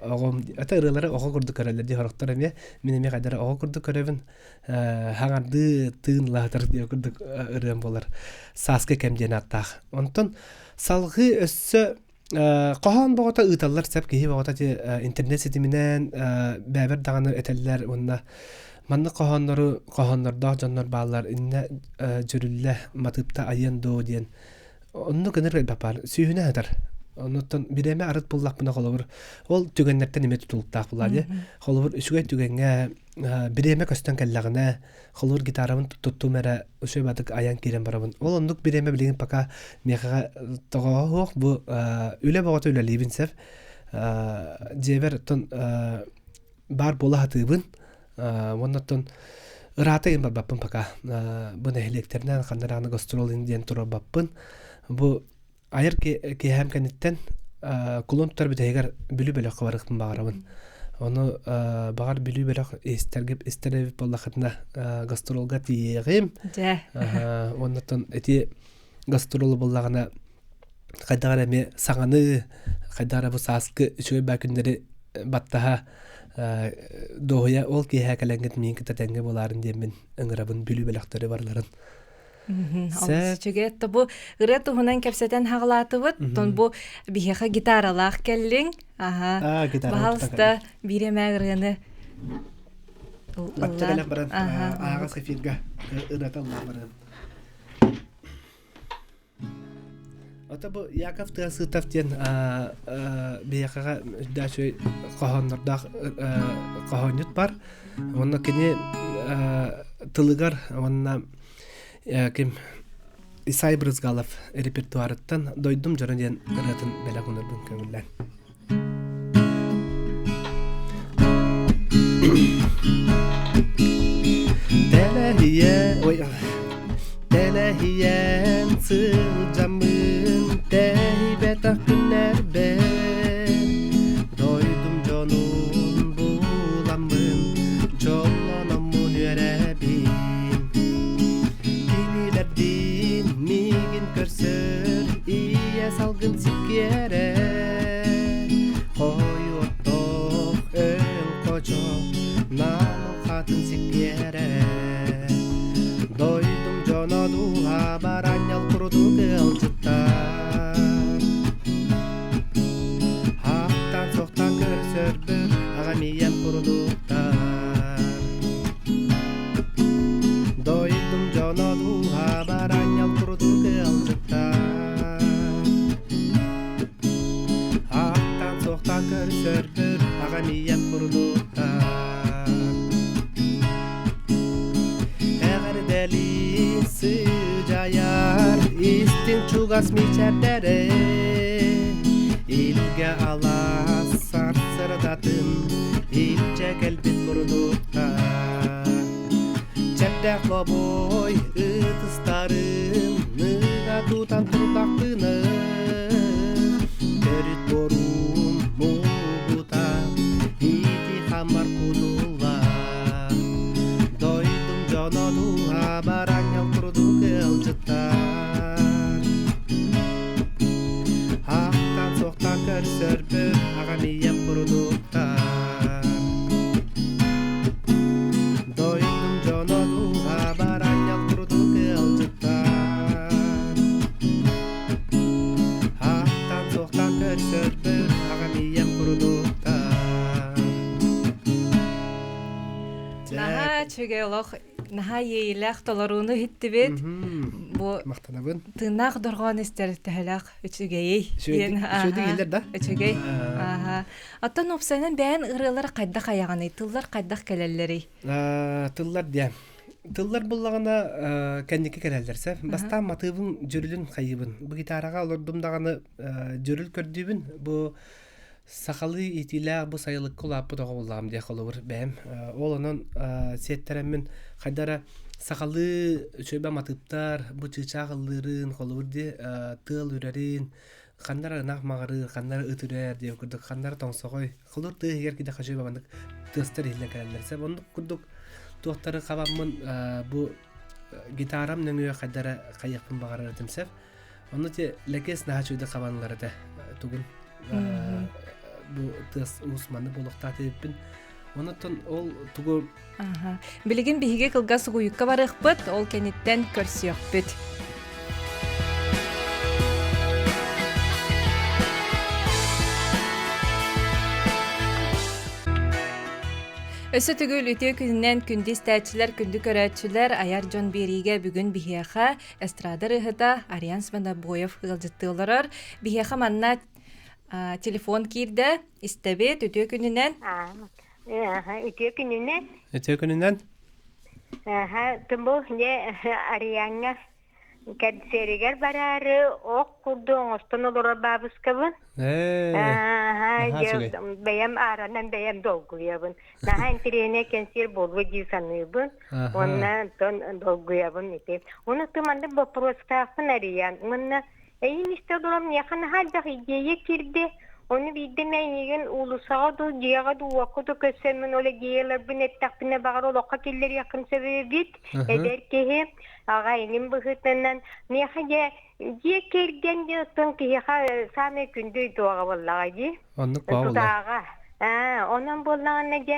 оҕом ата ырыалары оҕо курдук көрөллөр дии сорохтор эмиэ мин эмиэ хайдара оҕо курдук көрөбүн хаҥардыы тыын лаһытар диэн курдук ырыам буолар сааскы кэм диэн ааттаах онтон салҕыы өссө хоһоон боҕото ыыталлар сеп киһи боҕото интернет ситиминэн бэбэр даҕаны этэллэр уонна маннык хоһооннору хоһооннордоох дьоннор бааллар иннэ дьүрүллэ матыыпта айыан дуо диэн оннук ыныр бапаар сүүһүнэ сытар оннуттан бириэмэ арыт буллахпына холобур ол түгэннэртэн эмиэ тутулуктаах буолаа дии холобур үчүгэй түгэҥҥэ бириэмэ көстөн кэллэҕинэ холобур гитарабын туттум эрэ үчүгэй батык айан киирэн барабын ол оннук бириэмэ билигин пока миэхэҕэ тоҕооһуох бу үлэ бөҕөтө үлэлиибин сөп дьиэбэр оттон баар буола сатыыбын уонна оттон ыраата иһин барбаппын пока бу нэһилиэктэринэн ханна даҕаны гастрол диэн турарбаппын бу айар киэһэм кэнниттэн кулун тутар бүтэһигэр Бүлүү бөлөххө барыахпын баҕарабын ону баҕар Бүлүү бөлөх истэргэ истэр эбит буоллаххытына гастролга тиийиэҕим уонна оттон ити гастролу буллаҕына хайдах эрэ эмиэ саҥаны хайдах эрэ бу сааскы үчүгэй баа күннэри баттаһа дуоһуйа ол киэһэ кэлэҥҥит миин кытта тэҥҥэ буолаарын диэммин ыҥырабын Бүлүү бөлөхтөрү барыларын Олус үчүгэй. Бу ырыа туһунан кэпсэтэн хаҕалаатыбыт. Тон бу биһиэхэ гитаралаах кэллиҥ. Аха. Баһалыста биир эмэ ырыаны Бачча кэлэн баран ааҕас эфирга ырыата ыллаан барыам. Ото бу Яков Тыасытов диэн биһиэхэҕэ үрдээх үчүгэй хоһооннордоох хоһоонньут бар. Уонна кини тылыгар уонна ким Исай Брызгалов репертуарыттан «Дойдум дьоно» диэн ырыатын бэлэх уунарбын көҥүллээн. Тэлэһийэ, ой, тэлэһийэн сылдьаммын тэһийбэтэх күннэрбэр дойдум дьонун буламмын дьоллономмун үөрэбин кинилэрдиин миигин көрсөр ийэ салгын сиккиэрэ хойуоттоох өҥ хочо намыл хатын сиккиэрэ дойдум дьоно дууһа баранньал курдук ыалдьыттар Хаптан сохтан көрсөрбүт аҕам ийэм курдуктар Дойдум дьоно дууһа баранньал курдук ыалдьыттар Ааттан суохтан көрсөрбүт аҕам ийэм курдуктар Эҕэрдэлии сыдьайар истиҥ чугас мичээрдэрэ Илгэ алаас сарсырдатын илдьэ кэлбит курдуктар Чэрдээх лобой ытыстарын ныга тутан турдахпына Төрүт боруун мугута ити хамар кутулла Дойдум дьоно дууһа баранньал курдук ыалдьыттар Ахтан суохтан көрсөрбүт аҕам ийэм курдуктар Дойдум дьоно дууһа баранньал курдук ыалдьыттар Ахтан суохтан көрсөрбүт аҕам ийэм курдуктар Наһаа үчүгэй олох. Наһаа иэйилээх толорууну иһиттибит. Бу Махтанабын. тыыннаах дорҕоон истэр төһөлөөх үчүгэйий диэн. Үчүгэйдик иһиллэр да? Үчүгэй. Аха. Оттон уопсайынан бэйэн ырыалар хайдах айаҕаный? Тыллар хайдах кэлэллэрий? Тыллар диэн. Тыллар буллаҕына кэнники кэлэллэр сэ. Бастаан матыыбын дьүрүлүн хайыыбын. Бу гитараҕа олордум даҕаны дьүрүл көрдүүбүн. Бу сахалыы иитиилээх бу сайылыкка улааппыт оҕо буоллаҕым диэх холобур бэйэм. Ол онон сиэттэрэммин хайда эрэ сахалыы үчүгэй матыыптар, бу чыычаах ыллыырын, холобур дии тыал үрэрин, ханна эрэ ынах маҕырыыр, ханна эрэ ыт үрэр диэн курдук, ханна эрэ тоҥсоҕой, холобур тыа иһигэр кидэхэ үчүгэй маннык тыастар иһиллэн кэлэллэр. Сөп оннук курдук туохтары хабаммын бу гитарам нөҥүө хайда эрэ хайыахпын баҕарар этим сөп. Онно те Лэкиэс наһаа үчүгэйдик хабанылар этэ тугун бу тыас уус маннык буолуохтаах диэбиппин. Онон ол тугу Билигин биһиги кылгас угуйукка барыахпыт, ол кэнниттэн көрсүөхпүт. Өссө төгүл үтүө күнүнэн күндү истээччилэр, күндү көрөөччүлэр, айар дьон биэриигэ бүгүн биһиэхэ эстрада ырыаһыта Ариан Свинобоев ыалдьыттыы олорор. Биһиэхэ манна телефон киирдэ, истэбит, үтүө күнүнэн. Үтүө күнүнэн. Үтүө күнүнэн. Тумбу дьэ Ариаҥҥа кэнсиэригэр бараары ох курдук оҥостон олорор баабыскабын. Бэйэм ааранан бэйэм долгуйабын. Наһаа интэриэһинэй кэнсиэр буолуо дии саныыбын. Уонна онтон долгуйабын ити. Уонна маннык боппуруостаахпын арыйан. Уонна эйин истэ олорон миэхэ наһаа элбэх идея киирдэ. Ону биирдэ эмэ эйигин уулуссаҕа дуу, дьиэҕэ дуу, уокка дуу көрсөммүн ол идеяларбын эттэхпинэ баҕар олоххо киллэриэххин сөп эбит. Эдэр киһи аҕа эҥин быһыытынан миэхэ дьэ дьиэ кэргэн дьэ оттон киһиэхэ саамай күндү дуоҕа буоллаҕа дии. Оннук баа Тутааҕа. Онон буоллаҕына дьэ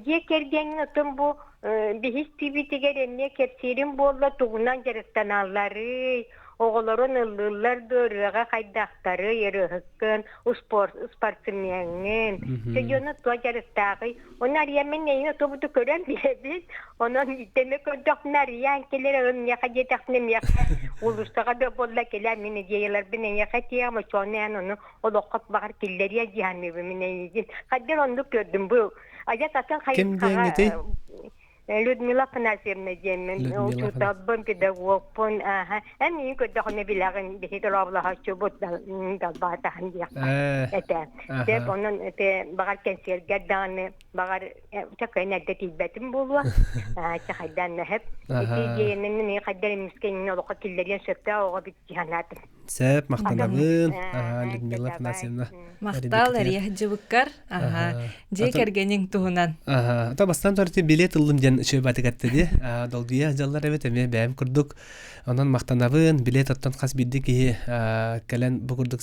дьиэ кэргэҥҥин оттон бу биһис тиибитигэр эмиэ кэпсиирим буолла тугунан дьарыктаналларый, оҕолорун ыллыыллар дуо, ырыаҕа хайдахтарый, ырыаһыккын, спорт спортсмеҥҥын, дьону туох дьарыктааҕый Оны арыйаммын эйин отобуту көрөн биэбин. Онон итэмэ көрдөхпүнэ арыйаан кэлэр ылым миэхэ диэтэхпинэ миэхэ улуустаҕа да буолла кэлээ мин идеяларбын эйиэхэ этиэҕим очону эн ону олоххо баҕар киллэриэ дии саныыбын мин эйигин. Хайдах оннук көрдүм бу адьас атын Ким диэҥҥитий? хайысхаҕа Людмила Афанасьевна диэммин, Людмила учууталбын, педагогпун, ааһа. Эн миигин көрдөхүнэ билэҕин, биһи дорооболоһооччубут далбаатаһан диэххэ этэ. Сөп, онон ити баҕар кэнсиэргэр даҕаны, баҕар чакайын эрдэ тиийбэтим буолуо. Чахайдаан нэһэп. Ити идеянан мин хайдар эмискэ иннин олоххо киллэриэн сөптөөх оҕо бит дии санаатым. Сөп, махтанабын. Людмила Афанасьевна. Махтал, Эрия дьыбыккар. Аха. Дьиэ кэргэниҥ туһунан. Аха. То бастан торти билет ыллым диэн үчүгэй этте ди. Долгуйа дьаллар эбит эмиэ бэйэм курдук. Онон махтанабын. Билет оттон хас биирдии киһи кэлэн бу курдук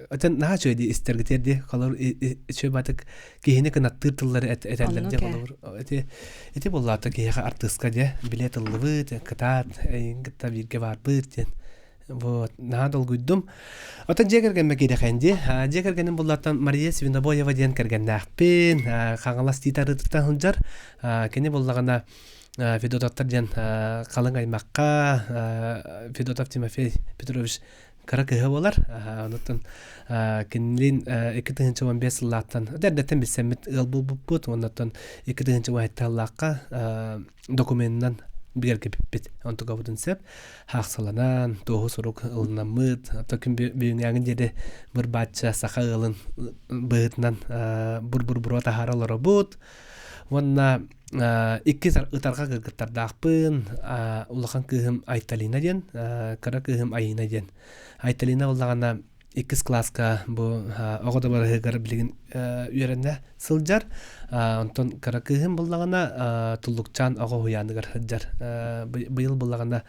отон наһаа үчүгэй ди истэргитер ди. Холор үчүгэй батык киһини кынаттыыр тыллары этэллэр ди холобур. Ити ити буоллаата киһиэхэ артыыска дьэ билет ыллыбыт, кытаат, эйин кытта бииргэ баарбыт диэн. Вот, наһаа долгуйдум. Оттон дьиэ кэргэммэ киирэхэйин дии. Дьиэ кэргэним буллартан Мария Свинобоева диэн кэргэннээхпин. Хаҥалас Тиит арыытыттан сылдьар. Кини буллаҕына Федотовтар диэн халыҥ аймахха Федотов Тимофей Петрович кыра кыһа буолар. Онуттан кинилин 2015 сыллаахтан эрдэттэн билсэммит ыал буолбуппут. Оннуттан 2017 сыллаахха документынан бигэргэппиппит. Онтукабытын сөп. Хаахсаланан, туоһу сурук ылынаммыт, ото күн бүгүҥҥээҥи диэри бырбаачча саха ыалын быһыытынан бур-бур-буруо таһаара олоробут. Уонна икки ытарҕа кыргыттардаахпын. Улахан кыыһым Айталина диэн, кыра кыыһым Айыына диэн. Айталина буоллаҕына иккис кылааска бу оҕо да барыһыгар билигин үөрэнэ сылдьар. Онтон кыра кыыһым буллаҕына Туллукчаан оҕо уһуйааныгар сылдьар. Быйыл буллаҕына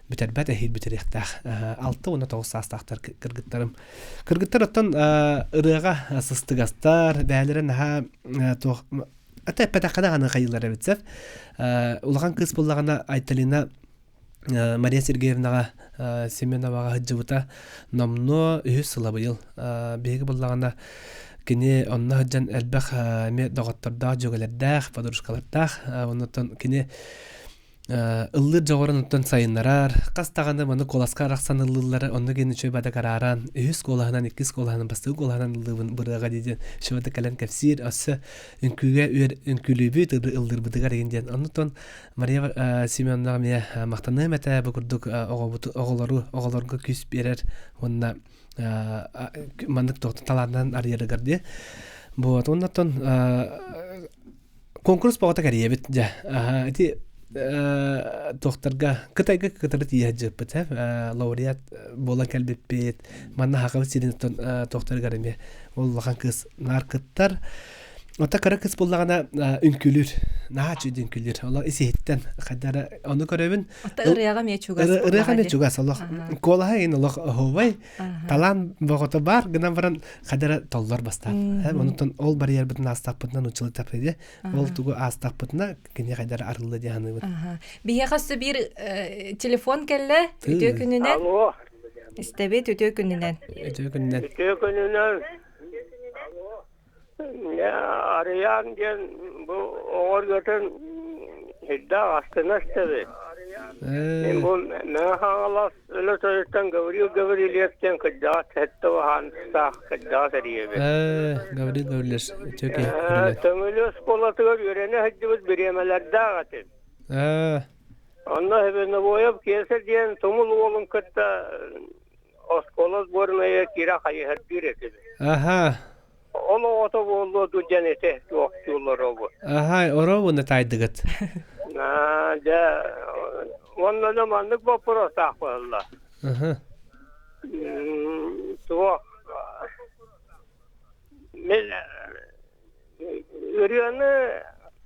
бүтэрбэт эһиил бүтэриэхтээх. 6 уонна 9 саастаахтар кыргыттарым. Кыргыттар оттон ырыаҕа сыстыгастар, бэйэлэрэ наһаа туох ата эппэтэххэ даҕаны хайыылар эбит сөп. Улахан кыыс буллаҕына Айталина Мария Сергеевнаҕа Семеноваҕа сылдьыбыта номнуо үһүс сыла быйыл. Биһиги буллаҕына кини онно сылдьан элбэх эмиэ доҕоттордоох, дьүөгэлэрдээх, подружкалардаах. Оннуттан кини. Ыллыыр дьоҕурун оттон сайыннарар, хас даҕаны маны куоласка арахсан ыллыыллара онно гин үчүгэй бада карааран, үһүс куолаһынан, иккис куолаһынан, бастакы куолаһынан ыллыыбын бырыаҕа дии диэн үчүгэй кэлэн кэпсиир, өссө үҥкүүгэ үөр үҥкүүлүүбүт, ыллыырбытыгар игин диэн. Оннуттан Мария Семеновнаҕа эмиэ махтаныам этэ бу курдук оҕобут оҕолору оҕолорго күүс биэрэр уонна маннык талаанынан арыйарыгар дии. Вот, оннуттан Конкурс бөҕөтө кэрийэбит дьэ. Ити туохтарга Кытайга кытары тиийэ сылдьыбыппыт ээ лауреат буолан кэлбиппит. Манна Сахабыт сирин туохтарыгар эмиэ ол улахан кыыс наар кыттар. Оттон кыра кыыс буоллаҕына үҥкүүлүүр. Наһаа үчүгэй үҥкүүлүүр. Олох ис-иһиттэн хайдах эрэ ону көрөбүн. Оттон ырыаҕа эмиэ чугас Ырыаҕа эмиэ чугас олох. Куолаһа иһин олох оһуобай. Талаан боҕото баар гынан баран хадара толлор бастаан. Онутан ол барьербытын аастахпытына нуччалыы тапыйы. Ол тугу аастахпытына кини хайдара арылла дии саныыбын. Биһиэхэ өссө биир телефон кэллэ. Үтүө күнүнэн. Алло. Истэбит үтүө күнүнэн. Үтүө күнүнэн. Үтүө күнүнэн. Арыйаан диэн бу оҕорготун сүрдээх астына истэбит. Мин бу Мэҥэ Хаҥалас Өлөтөйүттэн Гаврил Гаврильев диэн кырдьаҕас сэттэ уһааныстаах кырдьаҕас эрийэбит. Гаврил Гаврильевич үтүө киһи. Төҥүлү оскуолатыгар үөрэнэ сылдьыбыт бириэмэлэрдээх этим. Онно Хебеновоев Киэсэ диэн тумул уолун кытта оскуола сборнайа киирэ хайыһардыыр этибит. Аха. Ол оҕото буолуо дуу диэн ити туохтууллар обу. Аха, оруобуна таайдыгыт. Аа, дьэ, уонна да маннык боппуруостаах буолла. Аха. Туох мен ырыаны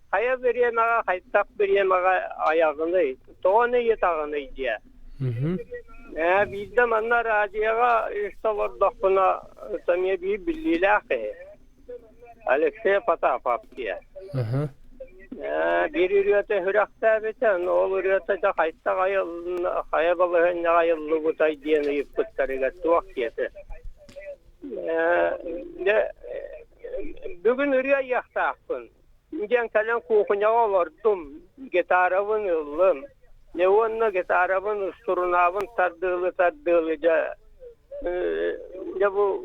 хайа бириэмэҕэ хайдах бириэмэҕэ айаҕыный, тоҕону ыйытаҕыный диэ. Ээ, биирдэ манна радиоҕа үстэ олордохпуна, эмиэ биир биллиилээх киһи, Алексей Потапов диэ. Ээ, биир ырыата сүрэхтээбитэ, ол ырыата дьэ хайдах айылынна, хайа балаһыанньаҕа айыллыбытай диэн ыйыппыттарыгар туох диэтэ. Ээ, дьэ, Бүгүн ырыа айыахтаахпын диэн кэлэн куукунаҕа олордум, гитарабын ыллым. Дьэ уонна гитарабын, устурунаабын тардыалы-тардыалы дьэ, дьэ бу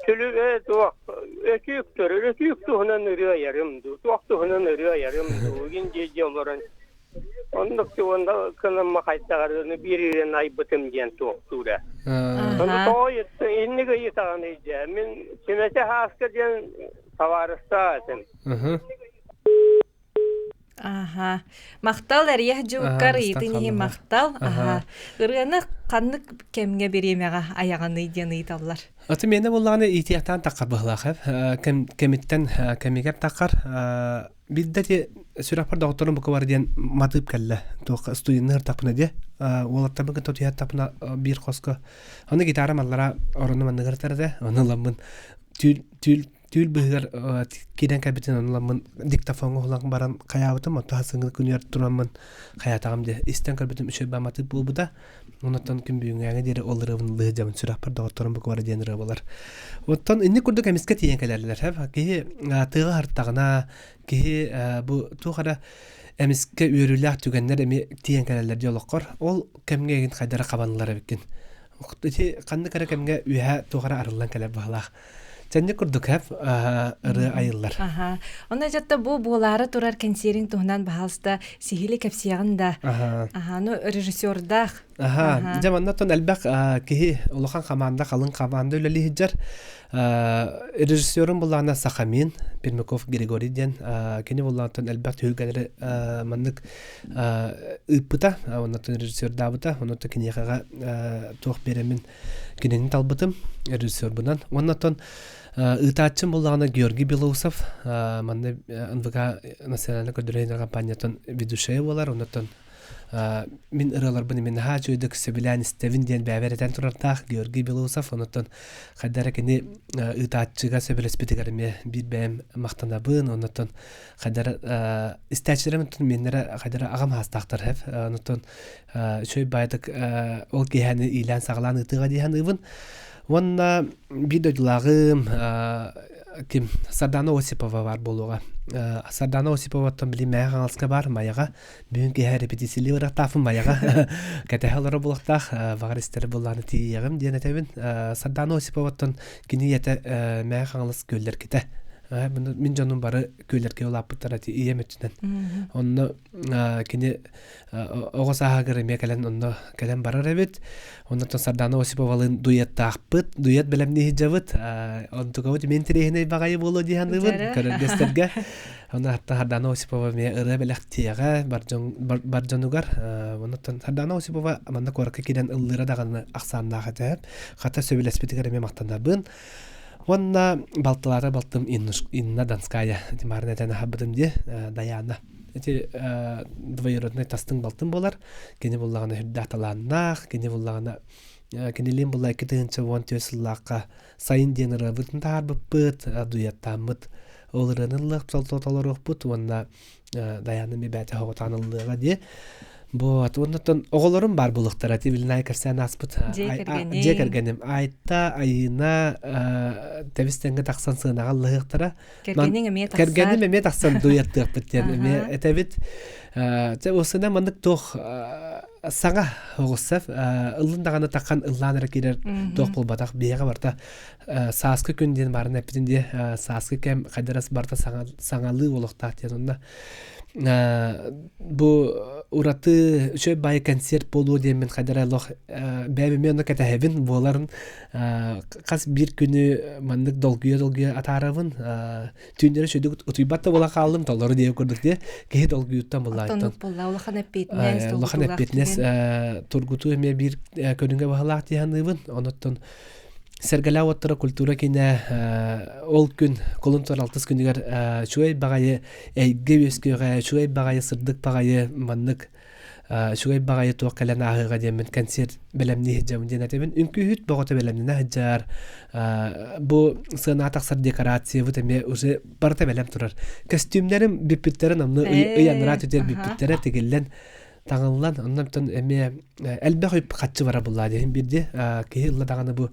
күлүгэ туох өтүүктөр, өтүүк туһунан ырыа айарым дуу, туох туһунан ырыа айарым дуу, игин дии-дии олорон Оннук уонна кынамма хайдаҕар биир ирэн айбытым диэн туохтуура. Ону тоҕо инник ыйытаҕыный дьэ. Мин Чүмэчи Һааска диэн табаарыстаах этим. Аха. Махтал эрийэх дьууккар ыйытын иһин махтал. Аха. Ырыаны ханнык кэмҥэ бириэмэҕэ айаҕаный диэн ыйыталлар. Аты миэнэ буоллаҕына иитиэхтээн таххар быһылаах кэмиттэн кэмигэр таххар Биирдэ ити сүрэхпэр доҕотторум бука бар диэн матыып кэллэ. Туохха студенныыр ыртахпына диэ. Уолаттарбын кытта утуйаттахпына биир хоско. Аны гитарам аллара орону манныгар ытар этэ. Ону ыламмын түүл түүл түүл быыһыгар киирэн кэлбитин ону ыламмын диктофоҥҥа уһулан баран хайаабытым. Оттон сарсыҥҥы күнүгэр тураммын хайаатаҕым диэ. Истэн көрбүтүм үчүгэй матыып буолбута. Онтон күн бүгүҥҥээҥи диэри ол ырыабын ыллыы сылдьабын сүрэхпэр доҕотторум бука бары диэн ырыа буолар. Оттон инник курдук эмискэ тиийэн кэлэллэр. Киһи тыаҕа аһартаҕына, киһи бу туох эрэ эмискэ үөрүүлээх түгэннэр эмиэ тиийэн кэлэллэр дии олоххор. Ол кэмҥэ эйигин хайдах эрэ хабанылар эбиккин. Ити ханнык эрэ кэмҥэ үөһэ туох эрэ арыллан кэлэр быһыылаах. Сэнник курдук хэп ырыа айыллар. Аха. Онно дьатта бу буолаары турар кэнсиэриҥ туһунан баһаалыста сиһили кэпсиэҕин да. Аха, ну режиссердаах. Аха. Дьэ манна оттон элбэх киһи улахан хамаанда, халыҥ хамаанда үлэлии сылдьар. Режиссерум буллаҕына Сахамин Пермяков Григорий диэн кини буллаҕыттан элбэх түһүлгэлэри маннык ыыппыта, оннуттан режиссердаабыта, оннуттан киниэхэҕэ туох биэрэммин Кинини талбытым режиссербунан. Уонна оттон ыытааччым буоллаҕына Георгий Белоусов манна НВК национальнай көрдөрүү компаниятын ведущайа буолар. Оннуттан мин ырыаларбын именно наһаа үчүгэйдик сөбүлээн истэбин диэн бэйэбэр этэн турардаах Георгий Белоусов. Оннуттан хайда эрэ кини ыытааччыга сөбүлэспитигэр эмиэ биир бэйэм махтанабын. Оннуттан хайдара истээччилэрим миэннэрэ хайдара аҕам хаастаахтар хэп. Оннуттан үчүгэй баайдык ол киэһэни иилээн-саҕалаан ыытыаҕа дии саныыбын. Уонна биир дойдулааҕым ким Сардана Осипова баар буолуоҕа. Сардана Осиповаттан били Мэйэ Хаҥаласка баар Майаҕа бүгүн киэһэ репетициялыы барыахтаахпын Майаҕа кэтэһэ олоро буолуохтаах баҕар истэр буоллаҕына тиийиэҕим диэн этэбин. Сардана Осиповаттан кини ийэтэ Мэйэ Хаҥалас күөллэргитэ. Мин дьонум бары күөллэргэ улааппыттара ийэм өттүнэн. Онно кини оҕо сааһыгар эмиэ кэлэн онно кэлэн барар эбит. Оннуттан Сардана Осиповалыын дуэттаахпыт, дуэт бэлэмнии сылдьабыт. Онтукабыт мин интэриэһинэй баҕайы буолуо дии саныыбын көрөргө-истэргэ. Онно Сардана Осипова эмиэ ырыа бэлэхтиэҕэ бар дьонугар. Оннуттан Сардана Осипова манна куоракка киирэн ыллыыра даҕаны ахсааннаах этэ. Хата сөбүлэспитигэр эмиэ махтанабын. Уонна балтылаата балтым Инна Донская. Тимарына этэн аһарбытым дии, Даяна. Ити двоюроднай тастыҥ балтым буолар. Кини буллаҕына үрдээх талааннаах, кини буллаҕына кинилиин булла 2014 сыллаахха сайын диэн ырыабытын таһаарбыппыт, дуэттааммыт. Ол ырыаны ыллыах толоруохпут уонна Даяна бэбээтэ хоҕутаан ыллыаҕа дии. Вот, уоннаттан оҕолорум баар буолуохтара. Ти билинай кэпсээн ааспыт. Дьиэ кэргэним. Айта, Айыына тэбис тэҥҥэ тахсан сыанаҕа ыллаһыахтара. Кэргэниҥ эмиэ тахсар. Кэргэним эмиэ тахсан дуйаттыахпыт диэн эмиэ этэбит. Чэ, осына маннык туох саҥа оҕуссав ыллын даҕаны таххан ыллаан эрэ киирэр туох буолбатах биһиэхэ барыта сааскы күн диэн баарын эппитин дии сааскы кэм хайдарас барыта саҥалыы олохтоох диэн онно бу ураты үчүгэй баайы концерт буолуо диэммин хайдара олох бэйэм эмиэ онно кэтэһэбин буоларын хас биир күнү маннык долгуйа-долгуйа атаарабын түүннэри үчүгэйдик утуйбат да буола хааллым толору диэн курдук дии киһи долгуйуттан буллаайтан улахан эппиэтинэс улахан эппиэтинэс тургутуу эмиэ биир көрүҥэ баһылаах дии саныыбын онуттан Сэргэлээх уоттара культура киинэ ол күн кулун тутар алтыс күнүгэр үчүгэй баҕайы эйгэ үөскүөҕэ, үчүгэй баҕайы сырдык баҕайы маннык үчүгэй баҕайы туох кэлэн ааһыаҕа диэммин концерт бэлэмнии сылдьабын диэн этэбин. Үҥкүүһүт бөҕөтө бэлэмнэнэ сылдьар. Бу сыанаҕа тахсар декорациябыт эмиэ уже барыта бэлэм турар. Костюмнарым бүппүттэрин онно ый анараа түтэр бүппүттэрэ тигиллэн таҥыллан оннуттан эмиэ элбэх үп хаччы бара буллаа диэн биирди киһи ылла даҕаны бу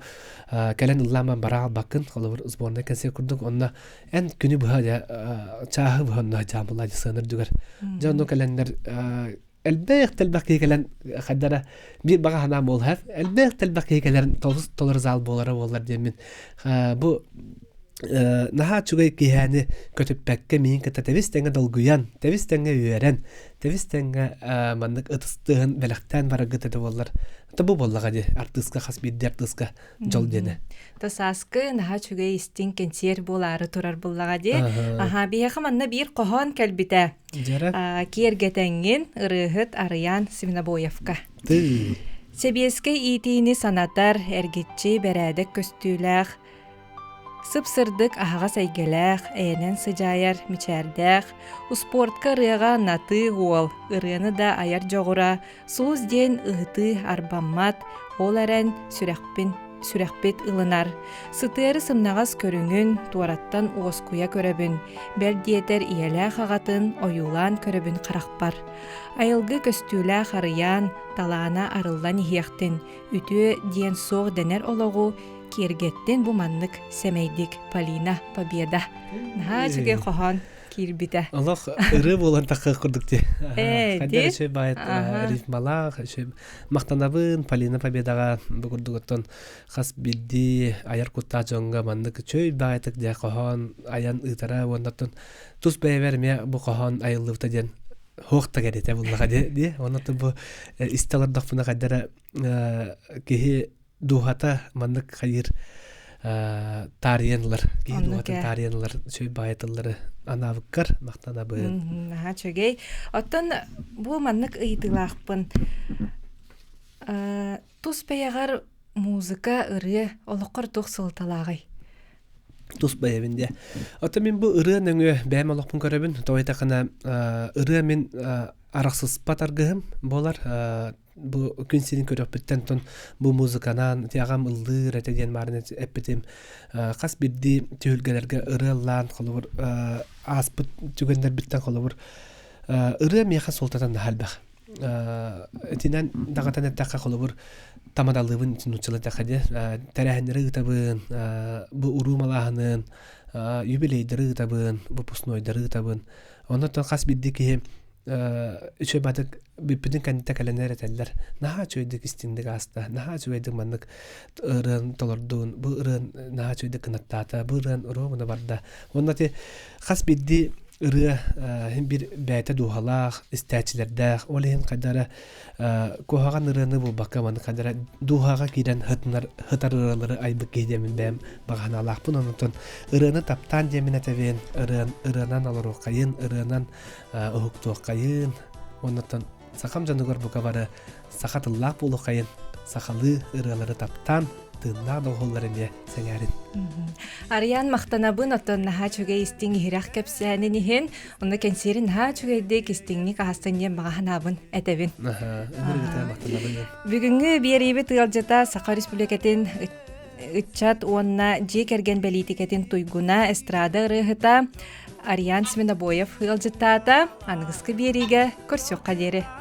кэлэн ыллааман бара албаккын холобур сборная концерт курдук онно эн күнү быһа дьэ чааһы быһа онно дьаам буллаа дии сыанар дүгэр дьэ онно кэлэннэр элбэх тэлбэх киһи кэлэн хайдара биир баҕа санаам буолар элбэх тэлбэх киһи кэлэрин толору зал буолара буоллар диэммин бу наһаа үчүгэй киэһээни көтүппэккэ миин кытта тэбис тэҥҥэ долгуйан, тэбис тэҥҥэ үөрэн, тэбис тэҥҥэ маннык ытыс тыаһын бэлэхтээн бараргыт этэ буоллар, это бу буоллаҕа дии артыыска хас биирдии артыыска дьол диэнэ. То сааскы наһаа үчүгэй истиҥ кэнсиэр буолаары турар буоллаҕа дии. Аха, биһиэхэ манна биир хоһоон кэлбитэ. Киэргэтэҥҥин ырыаһыт Арыйаан Свинобоевка. Сэбиэскэй иитиини санатар, эргиччи бэрээдэк көстүүлээх, Сып-сырдык аһаҕас эйгэлээх, эйэнэн сыдьаайар мичээрдээх, успуортка ырыаҕа натыы уол, ырыаны да айар дьоҕура, сулус диэн ыһытыы арбаммат, ол эрэн сүрэхпин сүрэхпит ылынар. Сытыары сымнаҕас көрүҥүн туораттан уоскуйа көрөбүн, бэл диэтэр ийэлээх аҕатын ойуулаан көрөбүн харахпар. Айылгы көстүүлээх арыйаан, талаана арыллан иһиэхтин, үтүө диэн суох дэнэр олоҕу киэргэттин бу маннык сэмэйдик Полина Победа. Наһаа үчүгэй хоһоон киирбитэ. Олох ырыа буолан таххыах курдук дии. Хайдах үчүгэй баайыт рифмалаах, үчүгэй махтанабын Полина Победаҕа бу курдук оттон хас биирдии айар куттаах дьоҥҥо маннык үчүгэй баайытык дьэ хоһоон айан ыытара уонна оттон тус бэйэбэр эмиэ бу хоһоон айыллыбыта диэн хуох да кэритэ буллаҕа дии. Онон бу истэ олордохпуна хайдара киһи дууһата маннык хайыыр таарыйан ылар киһи дууһатын таарыйан ылар үчүгэй баайы тыллары анаабыккар махтанабын наһаа үчүгэй оттон бу маннык ыйытыылаахпын тус бэйэҕэр музыка ырыа олоххор туох суолталааҕый тус бэйэбин диэ оттон мин бу ырыа нөҥүө бэйэм олохпун көрөбүн тоҕо диэтэххинэ ырыа мин арахсыспат аргыһым буолар бу күн сирин көрүөхпүттэн тон бу музыканан тиаҕам ыллыыр этэ диэн баарын эппитим хас биирдии түһүлгэлэргэ ырыа ыллаан холобур ааспыт түгэннэрбиттэн холобур ырыа миэхэ суолтата наһаа элбэх итинэн даҕатан эттэххэ холобур тамадалыыбын нууччалыы эттэххэ дии тэрээһиннэри ыытабын бу уруу малааһынын. Юбилейдары ыытабын, выпускнойдары ыытабын. Онон хас биирдии киһи үчүгэй баатык бүппүтүн кэнниттэн кэлэн эрэтэллэр. Наһаа үчүгэйдик истиҥник ааста, наһаа үчүгэйдик маннык ырыан толордун, бу ырыан наһаа үчүгэйдик кынаттаата, бу ырыан ровно барда. Уонна ти хас биирдии ырыа иһин биир бэйэтэ дууһалаах, истээччилэрдээх, ол иһин хайдара куһаҕан ырыаны булбакка маннык хайдара дууһаҕа киирэн хытынар хытар ырыалары айбыт киһи диэмин бэйэм баҕаһынаалаахпын онтон ырыаны таптаан диэмин этэбин ырыан ырыанан олоруоххайын ырыанан уһуктуоххайын оннуттан сахам дьонугар бука бары саха тыллаах буолуоххайын сахалыы ырыалары таптаан тыыннаах доҕуһуллар эмиэ сэҥээрин. Арыйаан махтанабын, оттон наһаа үчүгэй истиҥ иһирэх кэпсээнин иһин, онно кэнсиэрин наһаа үчүгэйдик истиҥник аһастын диэн баҕа санаабын этэбин. Бүгүҥҥү биэриибит ыалдьыта Саха Республикатын ыччат уонна дьиэ кэргэн бэлиитикэтин туйгуна эстрада ырыаһыта Ариан Свинобоев ыалдьыттаата. Аныгыскы биэриигэ көрсүөххэ диэри.